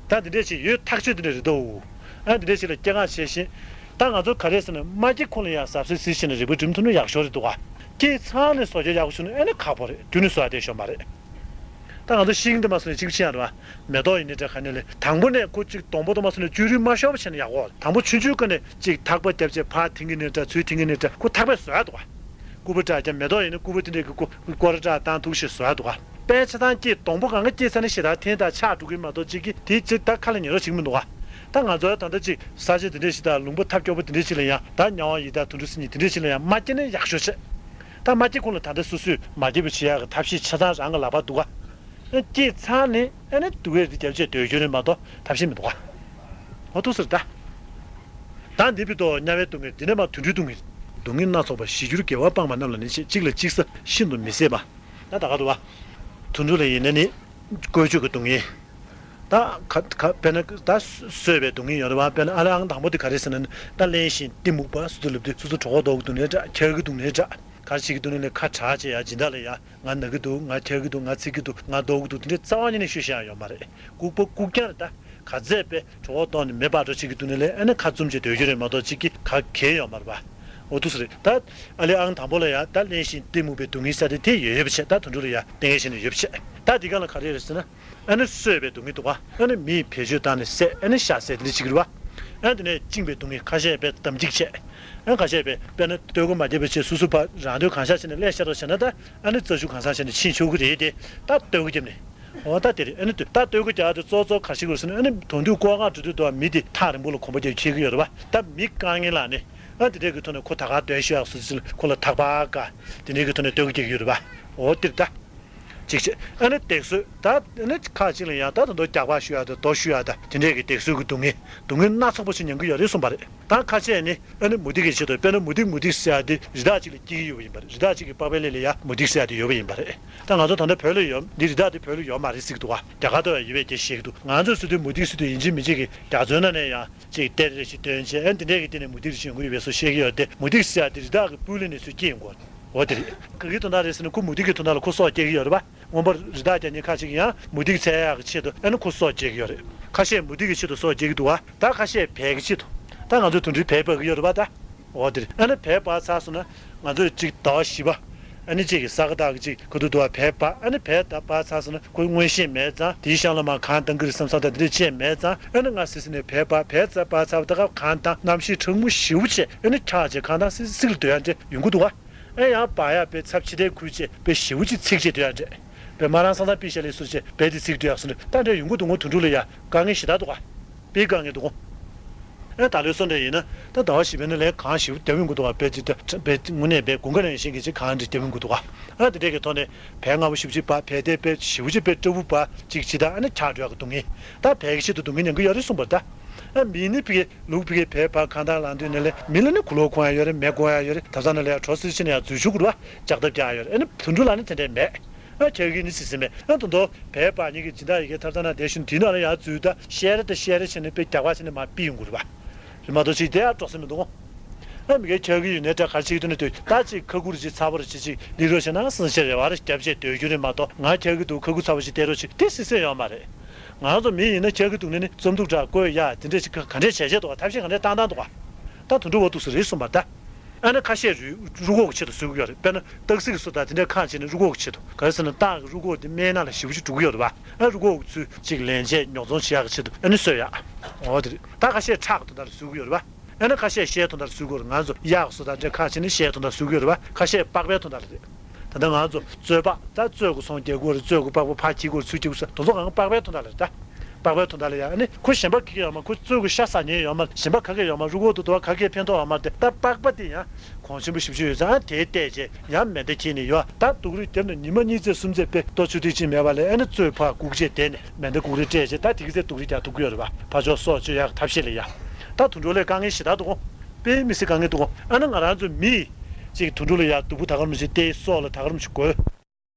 ད་འདི་འདྲས་ཞིག་ཡོད་ཐག་ཆོད་འདི་འདྲས་རེད་དོ། ཨ་འདི་འདྲས་ཞིག་ལ་སྐྱེ་གང་བྱས་ཤིང་། ད་ང་ཚོ་ག་རེ་ཟེར་ན་མ་སྐྱེ་ཁོང་ལ་ཡང་གཟབ་གཟབ་གཟིགས་ཤིང་ནས་རིག་པ་སྒྲིམ་ཐུབ་ན་ཡག་ཤོས་རེད་འདུག་ག་སྐྱེས་ཚར་ནས་བཟོ་རྒྱུ་ཡག་པོ་བྱུང་ན་ཨ་ནི་ཁག་པོ་རེད། རྒྱུན་ནས་བཟོ་ཡག་དེ་ཤོར་མ་རེད། ད་ང་ཚོ་ཤིང་དེ་མ་བཟོ་ནས་གཅིག་པ་ཕྱིན་ཡག་རེད་བ། མེ་ཏོག་ཡིན་ནའི་འདྲ་ག་ནས་ལས་དང་པོ་ནས་ཁོ་གཅིག་སྡོང་པོ་དེ་མ་བཟོ་ནས་བཅུད་རིལ་མ་ཤོར་བ་བྱས་ན་ཡག་པོ། དང་པོ་ཆུང་ཆུང་ཀ་ནས་གཅིག་ཐག་པ་བརྒྱབ་བྱས་ཕར་འཐེན་གི་ནས་འདྲ་ཚུར་འཐེན་གི་ནས་འདྲ་ཁོ་ཐག་པས་བཟོ་ཡག་འདུག་ག་སྐུད་པ་འདྲ་རྒྱབ་མེ་ཏོག་ཡིན་ན་སྐུད་པ་དེ་འདྲས་ཀྱི་སྐོར་སྐོར་ར་འདྲ་བཏང་ཐུག་ཞེས་བཟོ་ཡག་འདུག་ག་དཔེ་ཆ་ཚང་སྐྱེས་སྡོང་པོ་གང་ག་སྐྱེས་ཚར་ནས་ཞེ་དྲག་འཐེན་དང་ཆག་འགྲོ་གི་མ་གཏོགས་གཅིག་གིས་དེ་གཅིག་ད་ཁ་ལ་ཉན་རོགས་བྱེད་ཀྱི་མི་འདུག་ག་ད་ང་ཚོ་ད་ལྟ་གཅིག་ས་ཆ་དེ་འདྲས་ཞིག་དང་ལུང་པ་ཐབས་སྐྱོ་པོ་དེ་འདྲས་ཞིག་ལ་ཡང་ད་ཉ་དབང་ཡི་དྭགས་དུད་འགྲོ་སེམས་ཅན་དེ་འདྲས་ཞིག་ལ་ཡང་མ་སྐྱེས་ན་ཡག་ཤོས་བྱས། ད་མ་སྐྱེས་གོང་ལ་ད་ལྟ་སོ་སོས་མ་སྐྱེས་པ་བྱེད་ཡག་གི་ཐབས་ཤེས་ཆ་ཚང་རང་གི་ལག་པར་འདུག་ག་སྐྱེས་ཚར་ནས་ཨ་ནི་སྡུག་བསྔལ་དེ་རྒྱབ་བྱས་སྡོད་རྒྱུ་རེད་མ་གཏོགས་ཐབས་ཤེས་མི་འདུག་ག་འོ་ཐུགས་ཟེར་ད། ད་འདི་བི་དོ་དམྱལ་བའི་སྡུག་བསྔལ་འདི་ནས་མ་དུད་འགྲོའི་སྡུག་བསྔལ། སྡུག་བསྔལ་སྣ་ཚོགས་པ་ཞི་འགྱུར་དགེ་བ་སྤངས་པ་རྣམས་ལ་ནི་ཞེས་གཅིག་ལ་གཅིག་ས་ཤིན་ཏུ་མི་བཟད་པ། ད་ད་ག་འདུག་བ། དུད་འགྲོ་ལ་ཡིན་ན་ནི་བཀོལ་སྤྱོད་ཀྱི་སྡུག་བསྔལ། ད་ག་ག་དཔེར་ན་ད་གསོད་པའི་སྡུག་བསྔལ་ཡོད་རེད་བ། དཔེར་ན་ཨ་ལས་ཨང་དང་པོ་དེ་ག་རེ་ཟེར་ན་ནི་ད་གླེན་ཞིང་གཏི་མུག་པ་སོ་སོ་ལབ་དུས་སོ་སོ་གྲོད་ཁོག་ལྟོགས་ཀྱི་སྡུག་བསྔལ་འདྲ། འཁྱག་གི་སྡུག་བསྔལ་འདྲ། ག་རེ་བྱེད་ཀྱི་སྡུག་བསྔལ་ལ་ཁ་གྲག་བྱས་ཡ་སྦྱིན་བདག་ལ་ཡ། ང་ན་གི་འདུག་ང་འཁྱག་གི་འདུག་ང་ཚིག་གི་འདུག་ང་ལྟོགས་ཀྱི་འདུག་དེ་འདྲའི་རྩ་བ་ཉིད་ནས་ཤོད་ཤེས་ཡང་ཡོད་མ་རེད། ལྐུགས་པ་ལྐུགས་རྐྱང་རེད་ད། ག་ཚད་དཔེ་གྲོད་ཁོག་ལྟོགས་ནས་མེ་འབར་འགྲོ་བྱེད་ཀྱི་འདུག་ནས་ལས་ཨ་ནི་ཁ་བཙུམ་བྱས་སྡོད་རྒྱུ་རེད་མ་གཏོགས་གཅིག་གིས་ག་གལ་ཡོད་མ་རེད་པ། འོ་འདུག་སེ་རེད་ད། ཨ་ལས་ཨང་དང་པོ་ལ་ཡ་ད་གླེན་ཞིང་གཏི་མུག་པའི་སྡུག་བསྔལ་ས་དེ་དེ་ཡོད་ཡོད་པ་བྱས། ད་དུད་འགྲོ་ལ་ཡ་ལྟས་ངན་བྱས་ནས་ཡོད་པ་བྱས། ད་འདི་ག་ལ་ག་རེ་རེད་ཟེར་ན། ཨ་ནི་གསོད་པའི་སྡུག་བསྔལ་འདུག་ག་ཨ་ནི་མིས་བེད་སྤྱོད་བཏང་ནས་བསད་ཨ་ནི་ཤ་བསད་དེ་འདྲ་བྱེད་ཀྱི་རེད་པ། ཨ་ནི་དེ་ནས་བཅིངས་པའི་སྡུག་བསྔལ། ཁ་ཤས་དཔེ་དམ་འཇིག་བྱས། ཨ་ཁ་ཤས་དཔེ་དཔེར་ན་སྟོད་གོས་མ་བརྒྱབ་པ་བྱས་སོ་སོ་ཕར་རང་དོན་གང་ཤར་བྱས་ནས་སླེབས་ཤར་རོགས་བྱས་ན་ད་ཨ་ནི་རྩྭ་ཆུ་གང་སར་བྱས་ནས་ཕྱིན་ཆོག་གི་རེད་དེ། ད་སྟོད་གོས་བརྒྱབ་ནས། འོ་ད་དེ་རེད། ཨ་ནི་ད་སྟོད་གོས་རྒྱག་དུས་གཙོ་གཙོ་ག་རེ་བྱེད་དགོས་ཟེར་ན། ཨ་ནི་དོན་དུ་ཀོ་ཁ་འགྲོ་དུས་དུ་མི་དེ་ཐག་རིང་པོ་ལ་གོམ་པ་རྒྱག་འཁྱེར་གྱི་ཡོད་རེད་པ། ད་མི་དཀའ་ངལ་ལ་ནི་ཨ་དེ་འདྲས་ཀྱི་ཐོག་ནས་ཁོ་ད་ག་སྡོད་ཤོག་ཡག་སོ་སོ་ཁོ་ལ་ཐག་པ་དཀའ་དེ་འདྲས་ཀྱི་ཐོག་ནས་སྟོད་གོས་རྒྱག་གི་ཡོད་རེད་པ། འོ་དེ་རེད་ད། གཅིག་བྱས། ཨ་ནི་སྡིག་གསོད་ད། ཨ་ནི་ཁག་ཅིག་ལ་ཡང་ད་ད་དུང་རྒྱག་པ་ཞུ་ཡག་དང་རྡོ་ཞུ་ཡག་དང་དེ་འདྲས་ཀྱི་སྡིག་གསོད་ཀྱི་སྡུག་བསྔལ། སྡུག་བསྔལ་སྣ་ཚོགས་པ་ཞིག་མྱང་གི་ཡོད་རེད་གསུངས་པ་རེད། ད་ཁ་ཤས་ནི་ཨ་ནི་མུ་སྟེགས་ཀྱི་ཆེད་དུ། དཔེར་ན་མུ་སྟེགས་མུ་སྟེགས་ཟེར་ཡག་དེ་རི་དྭགས་གཅིག་ལ་སྐྱེ་གི་ཡོད་པ་ཡིན་པ་རེད། རི་དྭགས་གཅིག་གི་པགས་པའི་ཀླད་ལ་ཡང་མུ་སྟེགས་ཟེར་ཡག་དེ་ཡོད་པ་ཡིན་པ་རེད། ད་ང་ཚོ་ད་ལྟ་བོད་ལ་ཡོད་འདི་རི་དྭགས་དེ་བོད་ལ་ཡོད་མ་རེད་ཟེར་གི་འདུག་ག་རྒྱ་གར་དུ་ཡང་ཡོད་པའི་སྐད་བཤད་གི་འདུག་ང་ཚོས་ཟེར་དུས་མུ་སྟེགས་ཟེར་དུས་ཡིན་གཅིག་མིན་གཅིག་གི་རྒྱ་མཚོའི་ནང་ནས་ཡང་ཅིག་གཏེར་རེ་ཞིག་བཏོན་བྱས། ཨ་འདི་འདྲས་ཀྱི་སྟེང་ནས་མུ་སྟེགས་རེ་ཞིག་ཡོང་གི་ཡོད་པའི་བཟོ་བཤད་ཀྱི་ཡོད་དེ། མུ་སྟེགས་ཟེར་ཡག་དེ་རི་དྭགས་ཀྱི་སྤུས་ལེགས་ནས་ཚུར་སྐྱེས་ཡོང་གི་ཡོད་རེད། འོ་དེ་རེད། ག་གི་དོན་དག་རེད་ཟེར་ན་ཁོ་མུ་སྟེགས་ཀྱི་དོན་དག་ལ་ཁོ་སྲོག་སྐྱེལ་གྱི་ཡོད་རེད་པ། མངོན་པར་རི་དྭགས་རྒྱག་མཁན་ཁ་ཅིག་ཡང་མུ་སྟེགས་འཚོལ་ཡག་གི་ཆེད་དུ་ཨ་ནི་ཁོ་སྲོག་སྐྱེལ་གྱི་ཡོད་རེད། ཁ་ཤས་མུ་སྟེགས་ཀྱི་ཆེད་དུ་སྲོག་སྐྱེལ་གྱི་འདུག་བ། ད་ཁ་ཤས་བལ་གྱི་ཆེད་དུ། ད་ང་ཚོ་དུད་འགྲོའི་བལ་འབར་གྱི་ཡོད་རེད་པ་ད། འོ་དེ་རེད། ཨ་ནི་བལ་འབར་ཚར་སོང་ན་ང་ཚོས་གཅིག་ཟླ་བ་བཞི་པ། ཨ་ནི་གཅིག་གི་ས་ག་ཟླ་གི་གཅིག་ག་དུས་འདུག་བ། བལ་འབར། ཨ་ནི་བལ་ད་འབར་ཚར་སོང་ན་ཁོའི་མངོན་ཤེས་མེད་ཙང་དེའི་གཤམ་ལ་མར་གངས་བཏང་གི་རེད་བསམ་བསམ། ད་དེ་འདྲས་བྱས་མེད་ཙང་ཨ་ནི་ང་སི་སི་ནས་བལ་འབར། བལ་ཙ་འབར་ཚར་བ་ད་ག་གངས་བཏང་། གནམ་གཤིས་གྲང་མོ་ཞེ་པོ་བྱས། ཨ་ནི་འཁྱག་བྱས་གངས་བཏང་སི་སི་ལ་སྡོད་ཡག་འདྲས་ཡོང་གི་འདུག་བ། ཨེ་ཡང་བག་ཡག་པའི་ཚབས་ཕྱི་ལྟར་ཁུར་བྱས་པའི་ཞེ་པོ་ཅིག་ཚིག་བྱས་སྡོད་ཡག་འདྲས། པའི་མ་རང་སང་སང་པི་ཤ་ལས་སུར་བྱས་པའི་དེ་ཚིག་སྡོད་ཡག་སུ་འདྲ་ད་འདྲས་ཡོང་གི་འདུག་ངོ་། དུད་འགྲོ་ལ་ཡ་དཀའ་ངལ་ཞེ་དྲག་འདུག་ག་པའི་དཀའ་ངལ་འདུག་གོ་ཨེ་ད་ལོའི་སོ་འདྲ་ཡིན་ན་ད་ཟླ་བ་བཞི་པའི་ནང་ལས་གངས་ཞེ་པོ་བརྒྱབ་ཡོང་གི་འདུག་ག་པའི་ཅིག་ད་པའི་དངོས་གནས་པའི་དགུན་ཁ་ནང་བཞིན་གྱི་ཅིག་གངས་འདྲ་བརྒྱབ་ཡོང་གི་འདུག་ག་ཨ་དེ་འདྲས་ཀྱི་ཐོག་ནས་བལ་མང་པོ་ཞེ་པོ་ཅིག་འབར། བལ་དེ་པའི་ཞེ་པོ་ཅིག་པའི་སྤྲ་བོ་འབར་ཅིག་ཅིག་ད་ཨ་ནི་འཁྱག་འགྲོ་ཡག་གི་སྡུག་བསྔལ། ད་བལ་གྱི་ཆེད་དུ་སྡུག་བསྔལ་མྱང་གི་ཡོད་རེད་གསུངས་པ་རེད་ད། ཨ་མི་ནི་ཕི་གེ་ལུག་ཕི་གེ་བལ་འབར་གངས་བཏང་ལངས་དུས་ནས་ལས་མི་ལ་ནི་གོས་ལོག་གོན་ཡག་ཡོད་རེད། མེ་གོན་ཡག་ཡོད་རེད། ཐབ་ཚང་ནང་ལ་ཡ་གྲོ་སིར་ཕྱིན་ནས་ཡ་འཛུལ་ཆོག་གི་རེད་བ། ལྕགས་ཐབ་རྒྱག་ཡག་ཡོད་རེད། ཨ་ནི་དུད་འགྲོ་ལ་ནི་དེ་འདྲས་མེད། ཨ་འཁྱག་གི་ནི་སི་སི་མེད། ཨ་དོན་དུ་བལ་འབར་མཁན་གྱི་སྦྱིན་བདག་ཡ་གིའི་ཐབ་ཚང་ནང་བསྡད་བཞིན་དུས་ནང་ལ་ཡ་འཛུལ། ད་བཤལ་རེ་ད་བཤལ་རེ་བྱས་ནས་དཔེ་རྒྱག་པ་བྱས་ནས་མར་ཕུད་ཡོང་གི་རེད་བ། རེད་མ་གཏོགས་ཅིག་དེ་ཡ་འགྲོ་ས་མི་འདུག་གོ་ཨ་མི་གའི་འཁྱག་གི་ཡོད་ནའི་འདྲ་ག་རེ་བྱེད་ཀྱི་འདུག་ནས་ལྟོས། ད་ཅིག་ཁ་ཁུ་རེ་ཅིག་ཚ་པོ་རེ་ཅིག་ཅིག་སླེབས་རོགས་བྱས་ན་སང་ཞེ་རེ་བ་རེ་རྒྱབ་བྱས་སྡོད་རྒྱུ་རེད་མ་གཏོགས། ང་འཁྱག་གི་འདུག་ཁ་ཁུ་ཚ་པོ་ཅིག་སྟེར་རོགས་ཅིག་དེ་སི་སི་ཡོད་མ་རེད། ང་ཚོ་མི་ཡིན་ན་འཁྱག་གི་འདུག་ནས་ནི་རྩམ་ཐུག་འདྲ་བསྐོལ་ཡག་དེ་འདྲས་ཅིག་ག་འདྲས་བྱས་བྱས་འདུག་ག་ཐབས་ཤེས་ག་འདྲས་བཏང་བཏང་འདུག་ག་ད་དུད་འགྲོ་བ་འདུག་སེ་རེད་གསུངས་པ་ད། ཨ་ནི་ཁ་ཤས་རུས་རུས་ཁོག་གི་ཆེད་དུ་བཟོ་གི་ཡོད་རེད། དཔེར་ན་སྟག་གཟིག་གི་སོ་ད་དེ་འདྲས་ཁ་ཕྱེ་ནས་རུས་ཁོག་གི་ཆེད་དུ། ག་རེ་ཟེར་ན་སྟག་གི་རུས་ཁོག་དེ་སྨན་ནང་ལ་ཞེ་པོ་ཅིག་འགྲོ་གི་ཡོད་རེད་བ། ཨ་རུས་ཁོག་གི་ཚུལ་ཅིག་ལེན་བྱས་ཉོ་ཚོང་བྱེད་ཡག་གི་ཆེད་དུ་ཨ་ནི་གསོད་ཡག་འོ་དེ་རེད། ད་ཁ་ཤས་ཁྲག་གི་དོན་དག་ལ་བཟོ་གི་ཡོད་རེད་བ། ཨ་ནི་ཁ་ཤས་ཤའི་དོན་དག་ལ་བཟོ་གི་ཡོད་རེད། ང་ཚོ་གཡག་གི་སོ་ད་འདྲས་ཁ་ཕྱེ་ནས་ཤའི་དོན་དག་བཟོ་གི་ཡོད་རེད་བ། ཁ་ཤས་པགས་པའི་དོན་དག་ལ་རེད། ད་ལྟ་ང་ཚོ་གཙོད་པགས། ད་གཙོད་ཀྱི་ཚོང་རྒྱག་གི་ཡོད་རེད། གཙོད་ཀྱི་པགས་པ་ཕར་འཁྱེར་གྱི་ཡོད་རེད། ཚུར་འཁྱེར་གྱི་ཡོད་རེད། དེ་ཚོ་གང་ག་པགས་པའི་དོན་དག་ལ་རེད་ད། པགས་པའི་དོན་དག་ལ་ཡ། ཨ་ནི་ཁོ་གཞན་པ་ག་གེ་ཡོད་མ་རེད། ཁོ་གཙོད་ཀྱི་ཤ་ཟ་མཁན་ཡོད་མ་རེད། གཞན་པ་ག་གེ་ཡོད་མ་རེད། རུས་ཁོག་ཏུ་དུ་བ་ག་གེ་ཕན་ཐོགས་ཡོད་མ་རེད་དེ། ད་པགས་པ་དེ་ཡང་གོང་ཆེན་པོ་ཞེ་པོ་ཅིག་ཡོད་ཙང་ཨ་དེ་བལྟས་བྱས་ཡང་མེ་མདའ་འཁྱེར་ནས་ཡོད། ད་སྡུག་རུས་བརྒྱབ་ནས་ཉི་མ་གཉིས་ཚེ་གསུམ་ཚེ་དཔེ་ལྟོ་ཆུ་ཐིགས་གཅིག་མེད་པ་ལས། ཨ་ནི་གཙོད་ཕར་སྒུག་བྱས་བསྡད་ནས་མེ་མདའ་སྒུག་རེ་སྤྲད་བྱས་ད་དེ་གི་ཚེ་སྡུག་རུས་རྒྱག་ཐུབ་ཀྱི་ཡོད་རེད་པ། ཕར་ཕྱོགས་སྲོག་གཅོད་ཡག་ཐབས་ཤེས་ལ་ཡ། ད་དུད་འགྲོ་ལ་དཀའ་ངལ་ཞེ་དྲག་འདུག་གོ་དཔེ་མི་སྲིད་དཀའ་ངལ་འདུག་གོ་ཨ་ནི་ང་རང་ཚོ་མི་གཅིག་དུད་འགྲོ་ལ་ཡ་སྡུག་པོ་ད་ག་རང་ཅིག་སྟེར། སྲོག་ལ་ད་ག་རང་ཅིག་རྒོལ།